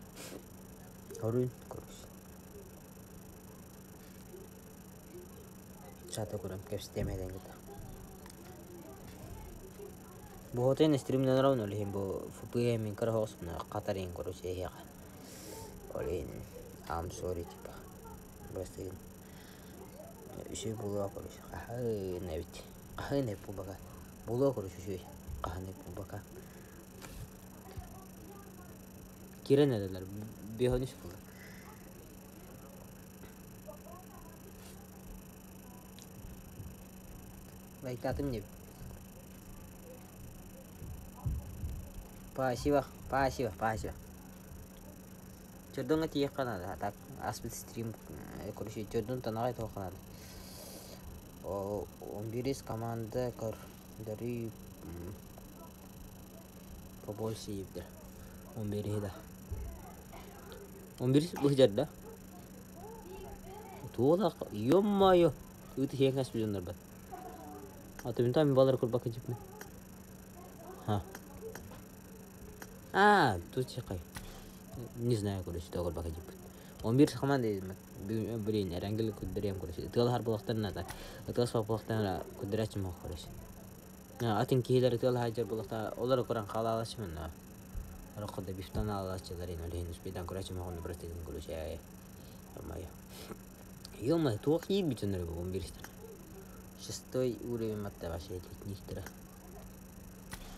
Хоруйун көрүс. Чаты көрөн кэпсэтиэм этэн кытта. Бу хотын стримнен равно лихин бу ФПМ мин кыра хоҕуспуна Катарин короче эһиэхэ. Ол иһин I'm sorry типа. Просто үчүгэй буолуо короче хаһан эбит хаһан эбит буолбака буолуо короче үчүгэй хаһан эбит буолбака киирэн эрэллэр биэһон үс буолла лайкаатым диэбит спасибо спасибо спасибо Чордоҥҥо тиийиэххэ наада, а так ааспыт стрим короче Чордун танаҕай туохха наада. Он биирис команда көрдөрүү побольше иирдэр. 11-и да. 11 быһдьар да? Туолах, ё-моё, ыт иһиэҥ аспыт дьоннорбут. А то мин балары курбакка дьиппин. Ха. А, тут чекай. Не знаю, короче, тоҕо бака дьиппит. 11 команда блин, эрэнгил куддуриям, короче. Ытыалаһар буолахтарына да, ытыаласпат буолахтарына куддурааччым суох, короче. Атын киһилэр ытыалаһа буолахтара, олору көрөн хаалаалааччымын да. Ороххо да бифтан аалааччылар ин ол иһин успейдан көрөөччүм оҕону бырастыгын, короче, ё-моё. Ё-моё, туох иирбит өнөрө бу 11 Шестой уровень матта вообще этниктера.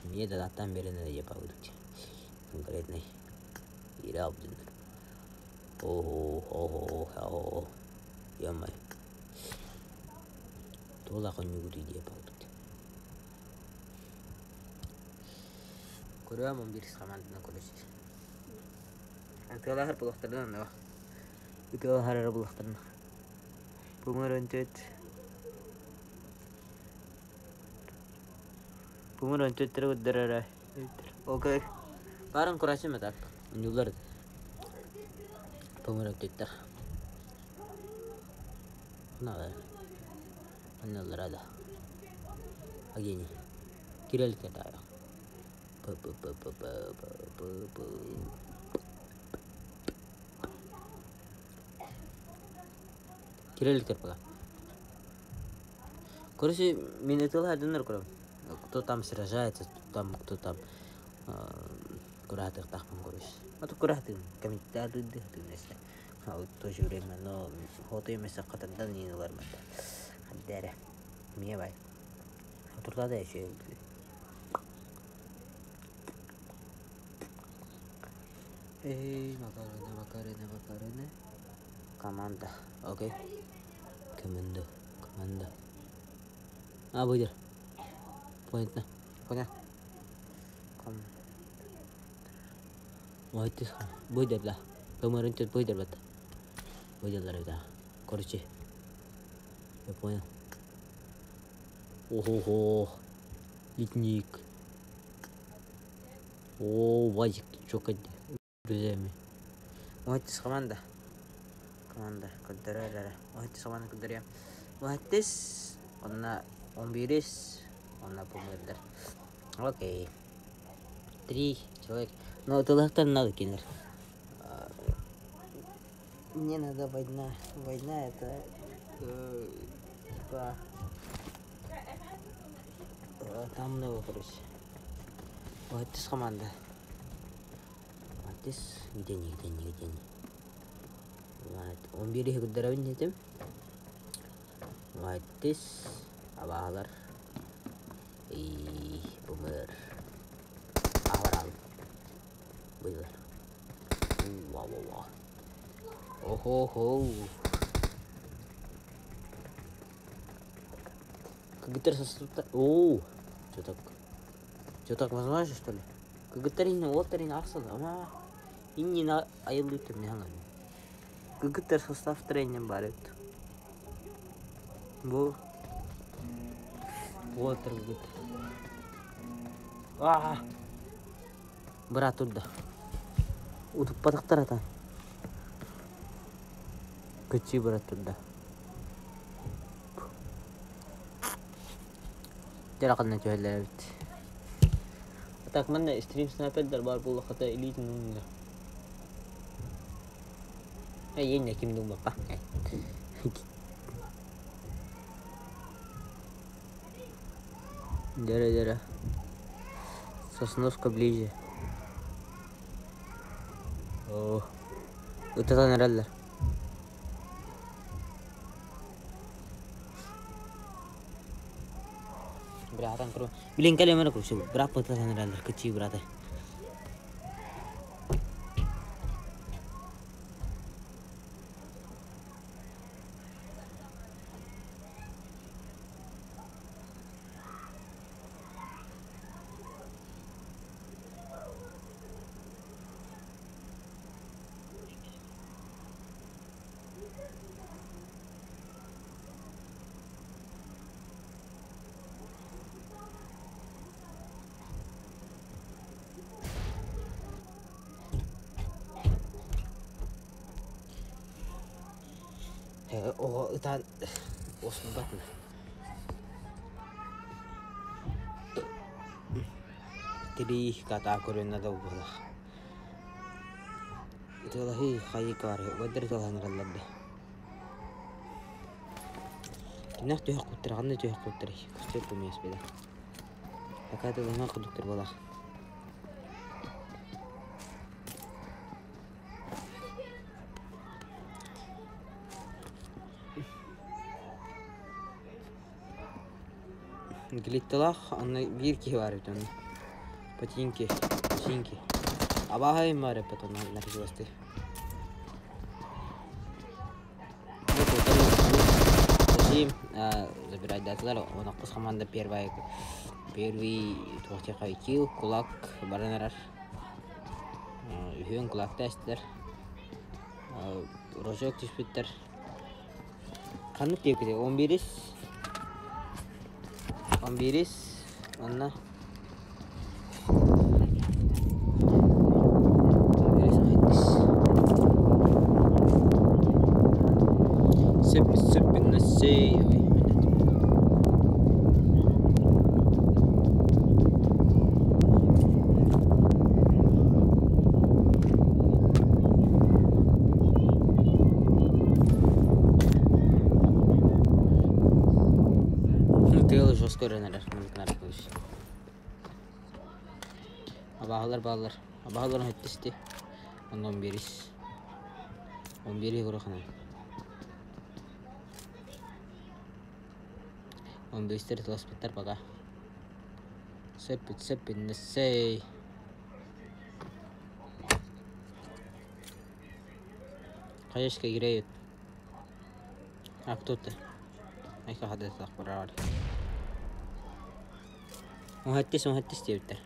Мне да аттан берен эрэ диэбит конкретный иирэ алдыннар. Оо оо оо ё-моё. Туола конньугутуй диэбит. Көрүөм 11 команданы короче. Ытыалаһар булахтарынан да. Ытыалаһар эрэ булахтарына. Бумыр 14. Бумыр 14-тері көрдөрөрө. Окей. Барын курачым так. Унюлар. Бумыр 14-тер. Надо. Анналара да. А где они? Кирилл катаю. П п п п п п п. Кирилл пока. Короче, мин ытылаһардыннар көрөм. Кто там сражается, там кто там кураатыктаахпын короче. А то кураатыгын комментарийдыхтыгын эсэ. В то же время, но хоту эмесе катардан иин ылар мата. Хаддere. Мие бай. Турда еще. Эй, Макарена, Макарена, Макарена. Команда. Окей. Команда. Команда. А, выйдер. Понятно. Понял. Ком. Ой, выйдер, да. Кэмэрин тут выйдер бат. Выйдер, да. Короче. Я понял. Ого-го. Ледник. О, Вадик, чё друзьями. Уһаттис команда. Команда көрдөрөр. Уһаттис команда көрдөрүө. Уһаттис онна 11 онна помырдар. Окей. Три человека. Но тылахтан надо кинер. Мне надо война. Война это типа там много, короче. Уһаттис команда. Уһаттис где они, где они, где они? Вот. 11 көрдөрөбүн этим. Уһаттис абаалар. И бумер. Аварал. Быйлар. Вау, вау, вау. Охо-хо. Кагытар состав. О, что так? Что так возможно, что ли? Кагытарин уолтарин арсал, ама иннин айыллы не. Кагытар состав тренинг барыт. Бу Уолтер гыт. А! Брат турда. Утуппатахтар ата. Кычы брат турда. Жарақанна түһэллэр эбит. Так, манна стрим снайпердар бар буоллахата илиитин уунна. Эй, енне ким думаппа. Дера, дера. Сосновка ближе. О, ытатан эрэллэр. Братан, короче. Блин, калемера, короче, брат ытатан эрэллэр, кычы браты. Оҕо ытаан уоскуйбат. Три кота көрүнэ да буолар. Ытыалаһыы хайыка баар угайдар ытыалаһан эрэллэр да. Кимнээх түһэх куттара, ханна түһэх куттарый? Көстөр помиэспэдэ. Пока ытыалаһыма курдуктар буолар. Глитталаах онно биир киһи баар эбит онно. Ботинки, ботинки. Абааһы баар эппит онно нарисовасты. Зачем забирать датылар, он команда первая, первый туохтеха килл, кулак баран эрэр. Үһүөн кулакта эстилэр. Рожок түспүттэр. Ханнык диэкити? 11 11 онно 11 Сөп сөп насей. Ой, көрөн эрэр маннык Абааһылар бааллар. Абааһыларын хэттисти. Онно 11. 11 көрөхүнэ. 15-тер тыласпыттар пока. Сөппүт, сөппүт, нэссэй. Хаешка играет. А кто ты? Айка хадатах барар. Уһаттис, уһаттис диэбиттэр.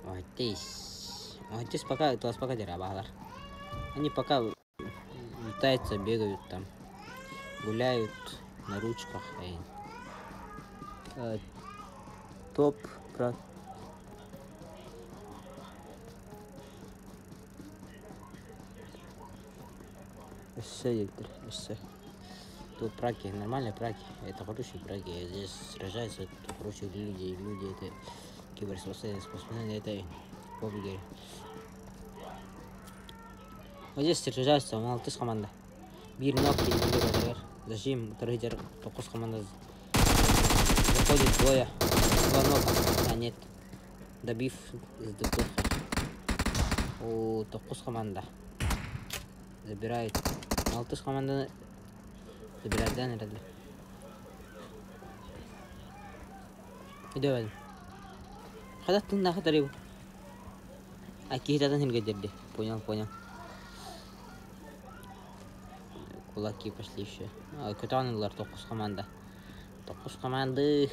Уһаттис. Уһаттис пока, туас пока дера баалар. Они пока летаются, бегают там. Гуляют на ручках. Топ про Өссө диэбиттэр, өссө. Тут праки, нормальные праки. Это хорошие праки. Здесь сражаются хорошие люди. И люди это киберспортсмены, спортсмены, это блогеры. Вот здесь сражаются алтыс команда. Биир нок Зажим, трейдер, токус команда. Заходит двое. Два нока. А нет. Добив с ДП. О, токус команда. Забирает. Алтыс команданы забирает, да, наверное? Идем. Хада тынна хатарыб. А киһитатын хилге Понял, понял. Кулаки пошли еще. Көтөҕөн токус команда. Токус команды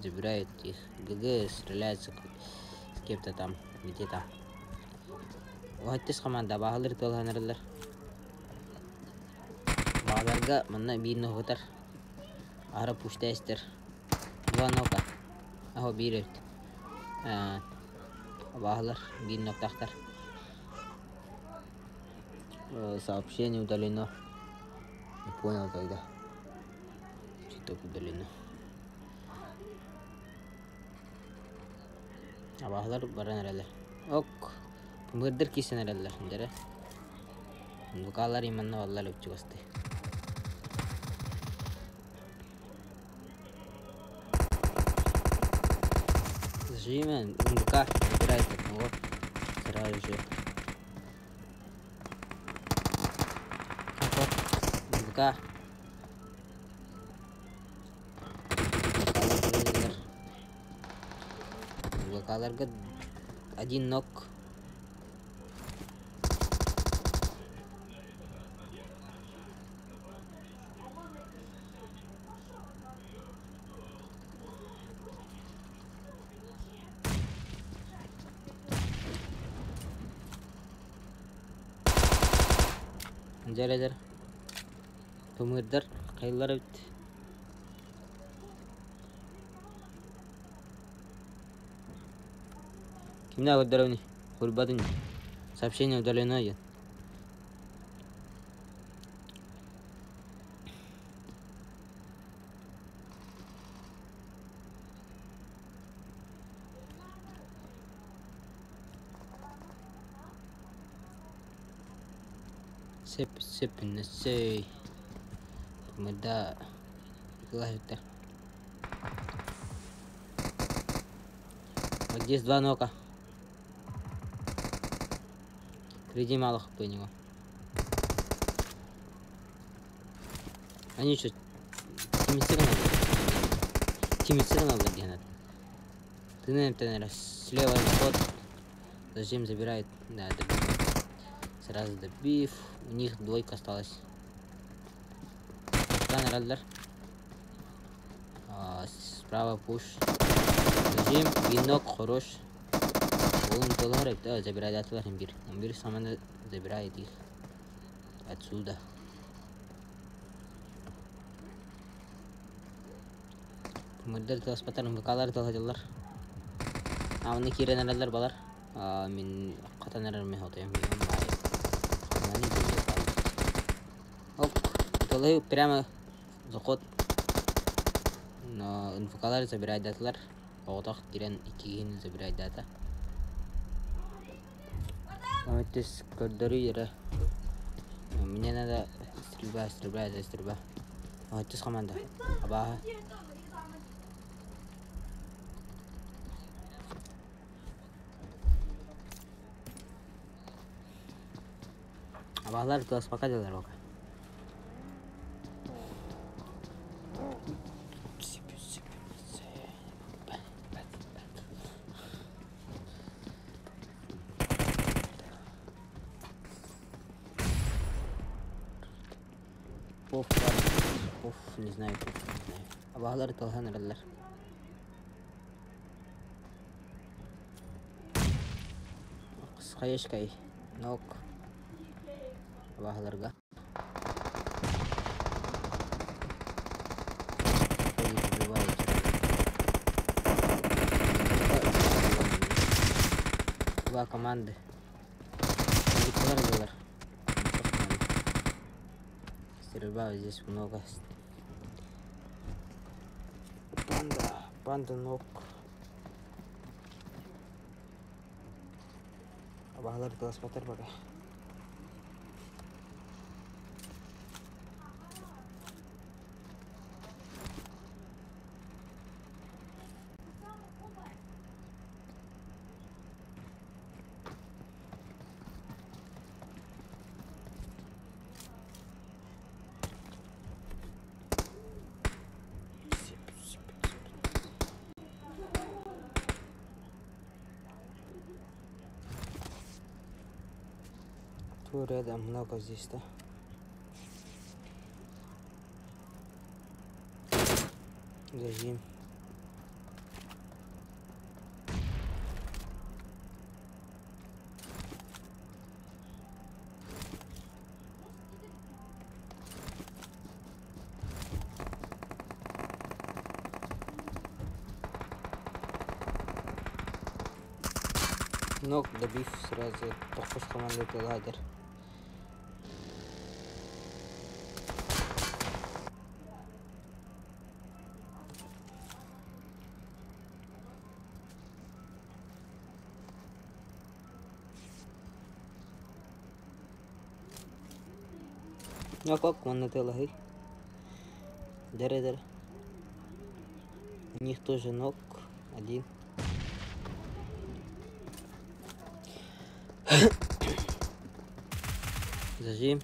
забирает их. ГГ стреляется с кем-то там, где-то. Уһаттыс команда баһылыр тылханарылар. Баҕаларга манна биир ноһутар. Ара пуштайстер. Два нока. Аho биир эбит. Баһылар биир ноктахтар. Сообщение удалено. Не понял тогда. Что удалено. Абаһылар баран эрэллэр. Ок. Мырдыр кисэн эрэллэр. Дэрэ. Лукалар иманна баллар үчүгасты. Зажимаем. МВК набирает одного. Сразу же. МВК. МВКларга один ног. Дьэр Тымырдар хайылар эбит. Кимнээх көрдөрөбүнүй? Хурбатын Сообщение удалено диэн. Сөп сөп Тымырда ытылаһыттар. Вот здесь два нока. Впереди мало хп у него. Они что, тимицированы надо? Ты, наверное, слева ход. Зажим забирает. Да, добив. Сразу добив. У них двойка осталась. Раллер. Справа пуш. Зажим. Винок хорош. Он доллар, да, забирает от имбирь. Имбирь сам забирает их отсюда. Мырдар тыласпатар, МВКлар тылхадылар. А, оны кирен эрэллэр балар. Мин хатан эрэр мен хотойум. Оп, тылы прямо заход. Но НФКлар забирает даталар. Оҕотох кирен иккигин забирает дата. Өттүс көрдөрүү эрэ. Мне надо стрельба, стрельба, это стрельба. Өттүс команда. Абааһы. Абаһалар тыласпакка дылар ока. Пуф, пуф, не знаю, пуф, не знаю. Абаһалар тылаһан эрэллэр. Хаешкай, нок, абаһаларга. Два команды. Стрельба здесь много. Панда, панда ног. Абаһалар тыласпаттар пока. Тут рядом много здесь, да? Зажим. Ног добив сразу тохус команды лагерь. Нок команда лагерь. Дere дere. У них тоже ног один. Зажим.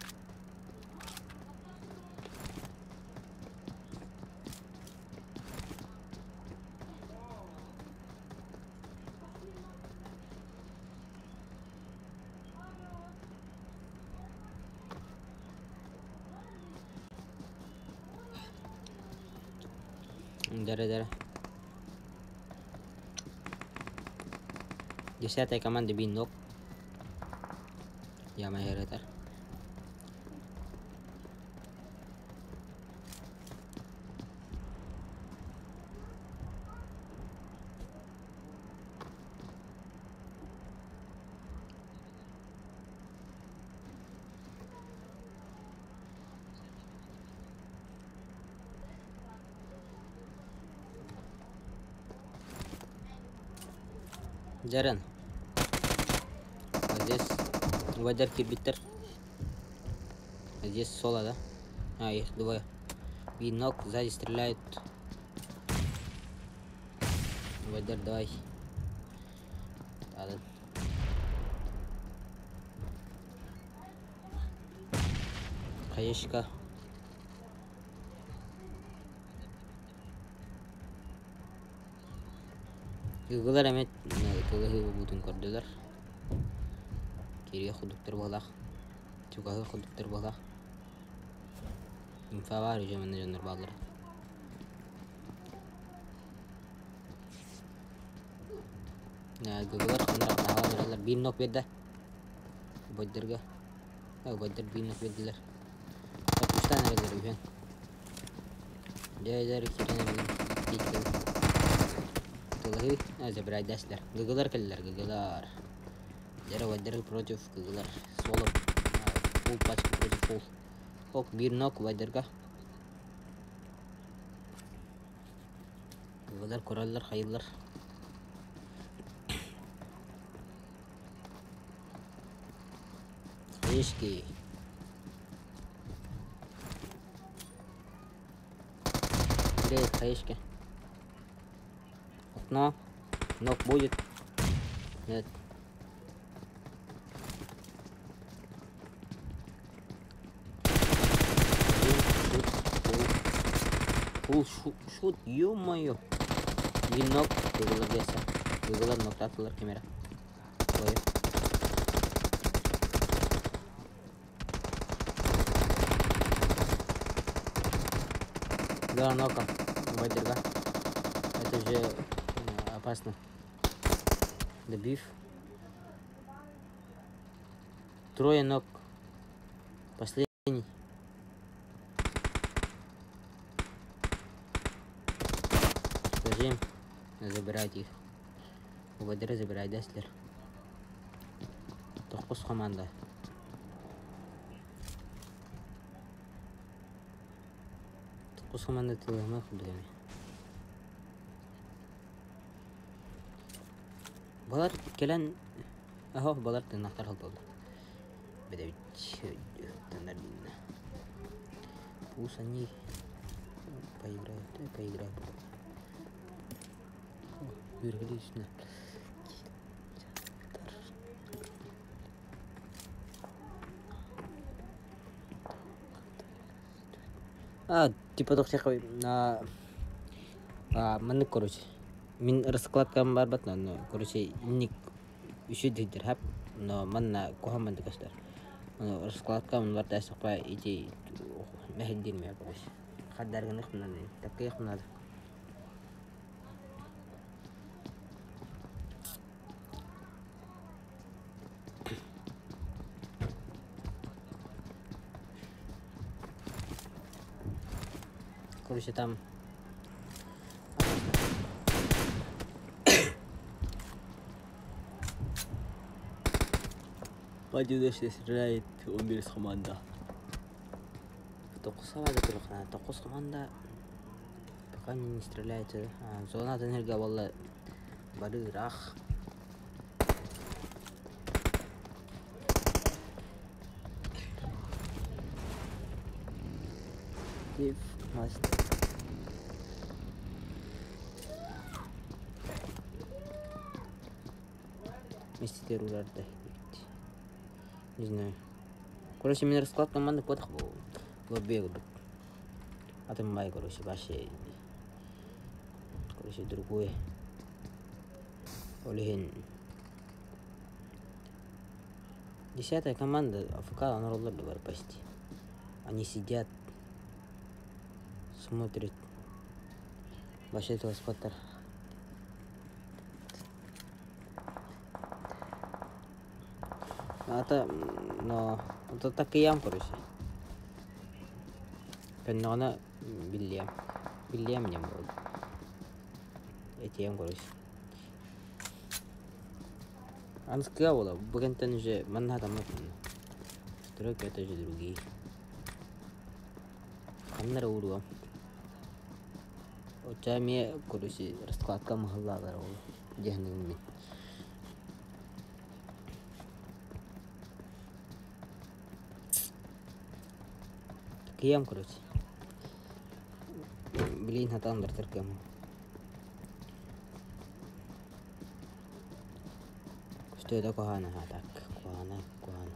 Дere дere. Десятая команда бинок. Я мэгэрэтэр. Дьэрэн. А здесь Вадер кирбиттер. А здесь соло, да? А, их двое. Винок сзади стреляют. Вадер, давай. Да, Хаешка. Ыгылар эмэ кылыһы буутун көрдүлэр. Кириэ курдуктар буоллах. Чугаһы курдуктар буоллах. Инфа баар уже манна дьоннор бааллар. Гыгылар ханна таһалан эрэллэр. Биир нок биэрдэ. Бойдерга. Бойдер биир нок биэрдилэр. Кустаан эрэллэр үһүөн. Дьэ, киирэн эрэллэр. Тылыһыы забирайдаслар. Гыгылар кэллилэр, гыгылар. Дьэ, Вайдер против гыгылар. Соло. Фул пачка против фул. Ок, биир нок Вайдерга. Гыгылар көрөллөр, хайыллар. Хаешки. Греет хаешки. Окно. Нок будет. Нет. Фул шут, ё-моё. Винок, тыгылар беса. Тыгылар ноктатылар кемера. Ой. Два нока. Выдерга. Это же опасно. Добив. Трое ног. Последний. Зажим. Забирать их. Убадыры забирай Дестлер. Тохус команда. Тохус команда тылыма кудуми. Балар кэлэн Аһо балар тыынахтар халдаллар. Бэдэбит тынар бинна. Пусть они поиграют, поиграют. Үөргэлиисинэ. А, типа тохсехой на маннык короче. Мин раскладкам барбат, но короче инник үсү дирхап, но манна куһамман көстөр. Раскладкам бар тасықпа ити мэһэддир короче. Хаддаргынык надо, такых надо. Короче, там Поодиночно стреляет, умер команда. Тоқус команда пока не стреляет. Зона энергия была бары рах. Give must Мистер Урарда. Не знаю. Короче, мен расклад команды потах был. Лобби Атын бай, короче, вообще. Короче, другой. Ол иһин. Десятая команда АФК оҥороллор бар почти. Они сидят, смотрят. Вообще этого споттар. Это, но, это так и ям, короче. Көннөҕүнэ биллиэм. Биллиэм диэн буолла. Этиэм короче. Анскыга буола бу кэнтэн уже манна хатаммат Стройка это же другие. Ханна эрэ ууруом. Оччо эмиэ короче раскладка мыһыллаалар ол дьиһэнигин мин. Кием короче. Блин, хатаан бартар кыам. Что это куһаана так куһаана куһаана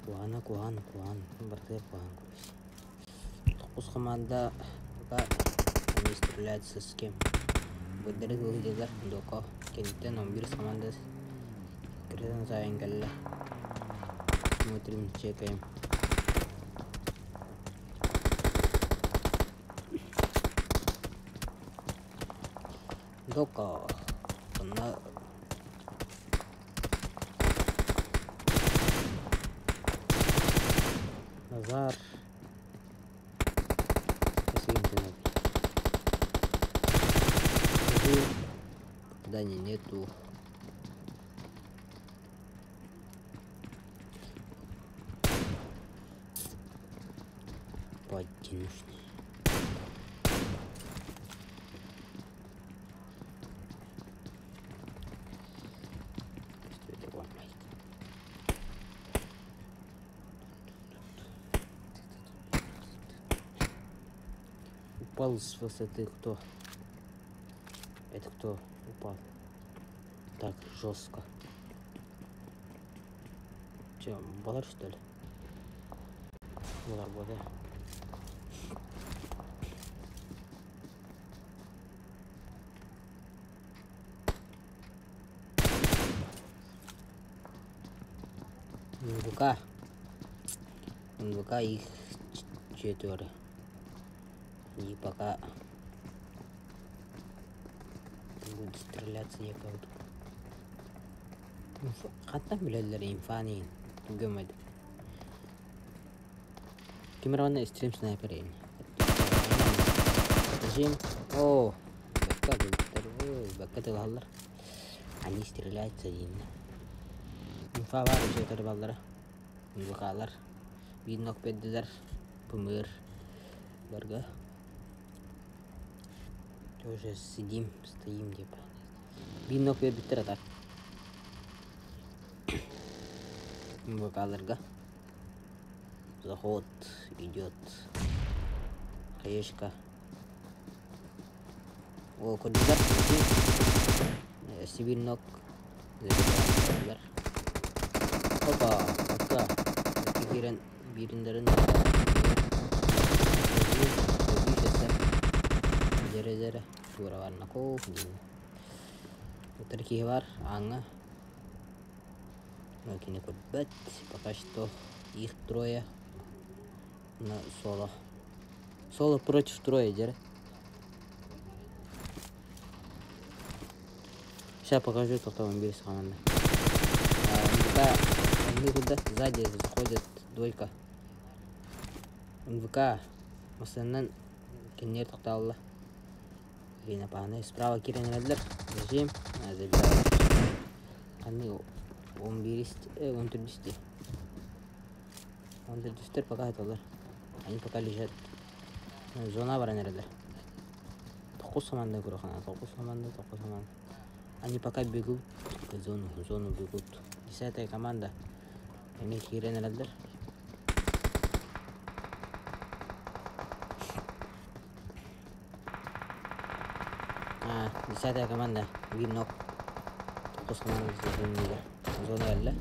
куһаана куһаан куһаан бартыгар куһаан короче. Тохус команда пока они стреляются с кем? Быдары выглядят доко. Кенттен 11 команда кирен сайын кэллэ. Смотрим, чекаем. Дока. Онно Назар. Попаданий нету. Поодиночный. Что это такое? Упал с высоты кто? Это кто упал? Так, жестко. Че, балар что ли? Балар болды. НВК. НВК их четверо. И пока будут стреляться некого. Хаттан билэллэр инфаны көмөд. Ким эрэ стрим снайпер эми. Зачем? О, бакка бакка тылаллар. Они стреляются диин. Инфа бар үчүгэй баллара. НВКлар. Биир нок бердилер. Пымыр. Барга. Тоже сидим, стоим деп. Биир нок бербиттер атар. НВКларга. Заход идет. Хаешка. О, көрдүлэр. Сибирь нок. Забирают. Опа, пока. Киирэн биириндэрин Дьэрэ-дьэрэ туора барнаков диэн. Утары киһи бар ааҥҥа. Но кини көрбөт. Пока что их трое на соло. Соло против трое, дьэрэ. Сейчас покажу, кто там бери команда. НВК, они куда сзади заходят двойка. НВК, массыынанан кинилэр тохтооллор. Пааны справа киирэн эрэллэр. Зажим, забирают. Они 11 он төрдүстер. 14-үстэр пока эталар. Они пока лежат. Зона баран эрэллэр. Тоҕус команда көрөхана, тоҕус команда, тоҕус команда. Они пока бегут в зону, в зону бегут. 10-я команда. Они киирэн эрэллэр. А, 10-я команда. Биир нок. Тоҕус команда зонныгар. Зона кэллэ.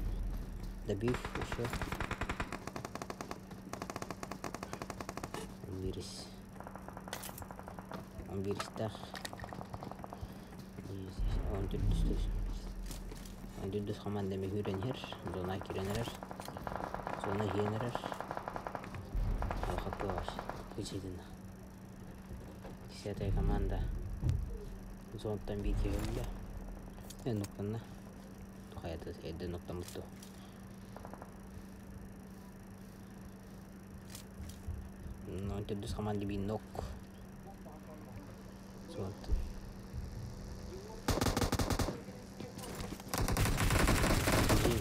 Добив еще. 11. 11-тээх. 14-үс. 14-үс команда мүһүүрэн иһэр. Зона киирэн эрэр. Зона иһэн эрэр. Хаппы 10-я команда. Зонтан биир киһи өллө. Ноктанна. Хайата эрдэ ноктаммыт 14-үс команда биир нок. Зонтан. Зажим.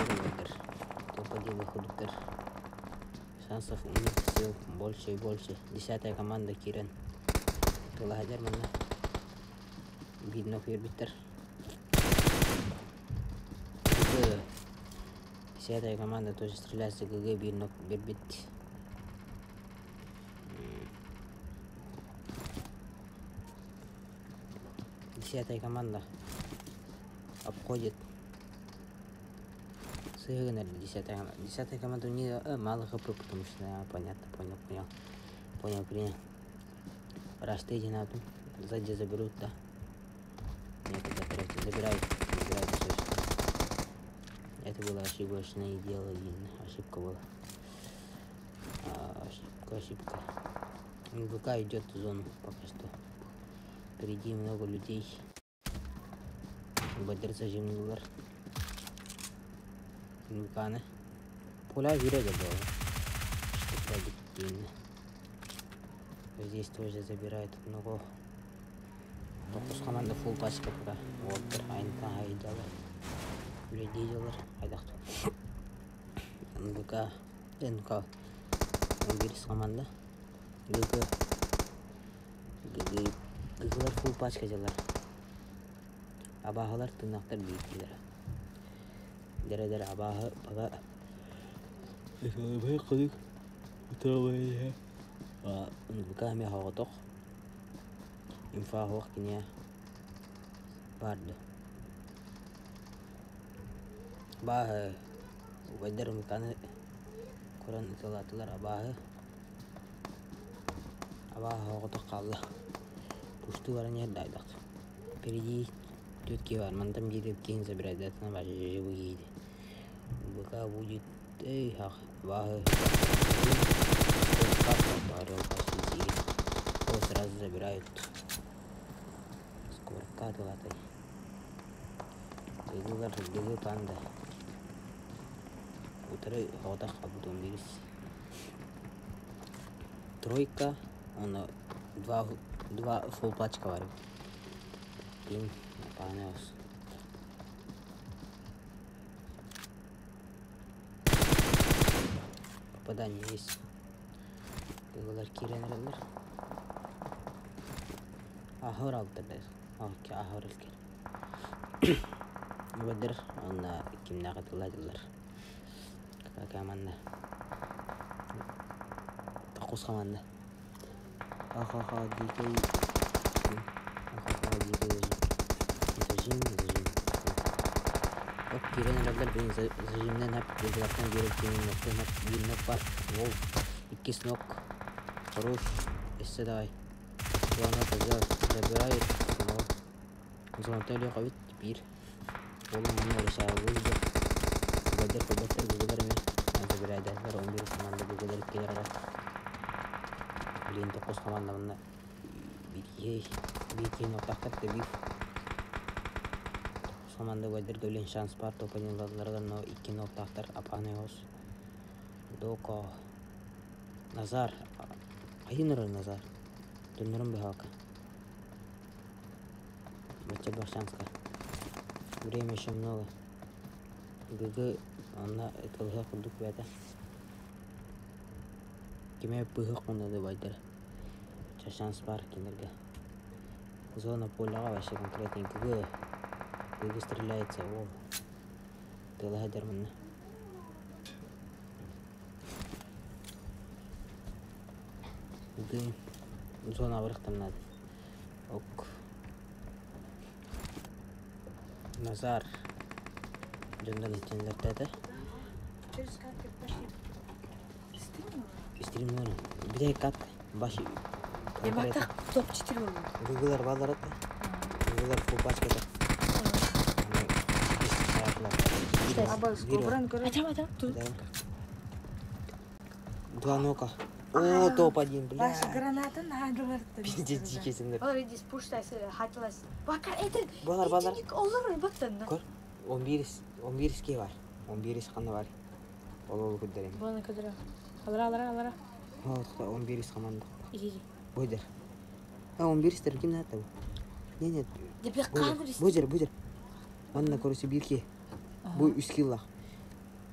Команда. Топ-1 выходуттар. Шансов у них все больше и больше. 10-я команда киирэн. Тулаһадьар манна. Биир нок биэрбиттэр. ГГ. 10-я команда тоже стреляется ГГ биир нок биэрбит. 10-я команда обходит. Сыгнали 10-я 10-я команда у нее мало хп, потому что, понятно, понял, понял. Понял, принял. Растейте на сзади заберут, да? Нет, это короче, забирают, забирают все. Это было ошибочное дело, видно. Ошибка была. А, ошибка, ошибка. НВК идет в зону пока что. Впереди много людей. Бадыр зажимнулар. НВК-ны. Поля вирага было. Что пробить Здесь тоже забирают много. Тоҕус команда фулл пачка пока. Вот, айнта айдалар. Үлэдиилэр хайдах НВК НК 11 команда. ГГ ГГ ГГлар фулл пачка дьалар. Абааһылар тыыннаахтар биирдилэр. Дэрэ-дэрэ абааһы пока НВК эмиэ хоҕотох. Инфа суох киниэ баар дуо? Абааһы убайдар НВКны көрөн ыталаатылар абааһы. Абааһы оҕото хаалла. Пустуу баран иһэр даайдах. Впереди түөрт киһи бар. Мантан биир киһини забирайдатына бу киһи. Быка будет эй ах абааһы. О, сразу забирают. Скорка тылатай. Дыгылар дыгы панда. Утары оҕотох хабытын бирис. Тройка, уонна два, два фулл пачка бар эбит. Тиҥ, панеос. Попадание есть. Дыгылар киирэн эрэллэр. Аһыр алтырдар. Аһыр илкер. Убайдар уонна кимнээх ытыллаатылар. Команда. Токус команда. Ха-ха-ха, дикий. Ха-ха-ха, дикий. Зажим, зажим. Оп, киирэн эрэллэр блин зажимнан хап, дойдулартан биир киирэн хап, биир нок бар. Воу, иккис нок. Хорош. Өссө давай. Главное, забирает. Золотой легковик биир. Уолум манна решаевый идет. Убайдар көрбөттөр гугулар эмиэ. Забирайдаатылар 11 команда гугулар иккилэр ара. Блин, токус команда манна биир биир киһини оттахтар да биир. Токус команда убайдарга блин шанс бар топ-1 ылалларыгар, но иккини оттахтар апааны ос. Доко. Назар. Айын ырар Назар. Төннөрүн быһаалка. Бачча Время еще много. ГГ онно ытылыһа курдук бэйэтэ. Кимэ быһых муннады байдара. Шанс бар кинилэргэ. Зона поляҕа вообще конкретно ГГ. ГГ стреляется. О. Тылаһа дэр манна. Дым. Зона барыхтан надо. Ок. Назар. Дьоннор итиннэртээтэ. Через карты пошли. Стримнер. Бile кат баш Ебатах топ-4 болду. Гуглар балар ата. Гуглар фупачка. Атам, атам, тут. Два нока. О, топ-1, бля. Ваша граната надо. Пиздец, дикийсиңдер. Олар здесь пуштайсы, хатылас. Бакар, это Балар, балар. Олар баттан. Көр. 11 11 бар. 11 қана бар. Ол ол көддерем. Буны көдөрө. Алара, алара, алара. Ол 11 команда. Иди. Бойдер. А 11 тер ким наты бу? Не, нет. Деп кадр. Бойдер, бойдер. Манна көрүсү бир ки. Бу 3 киллах.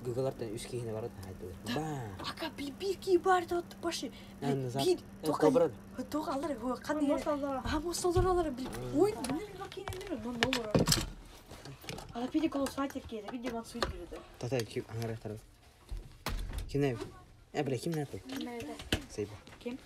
Гыгалартан 3 кихине барат айтылыр. Ба. Ака би бир ки бар да башы. Бир тоқ тоқ алар кандай. А мосолор алар бил. Ой, билер бакинелер нон олор. Ала пиди колосфатер келе, пиди ман суйт берди. Тата ким аңара тарап. Ким не? Э, бля, ким наты? Сейба. Ким?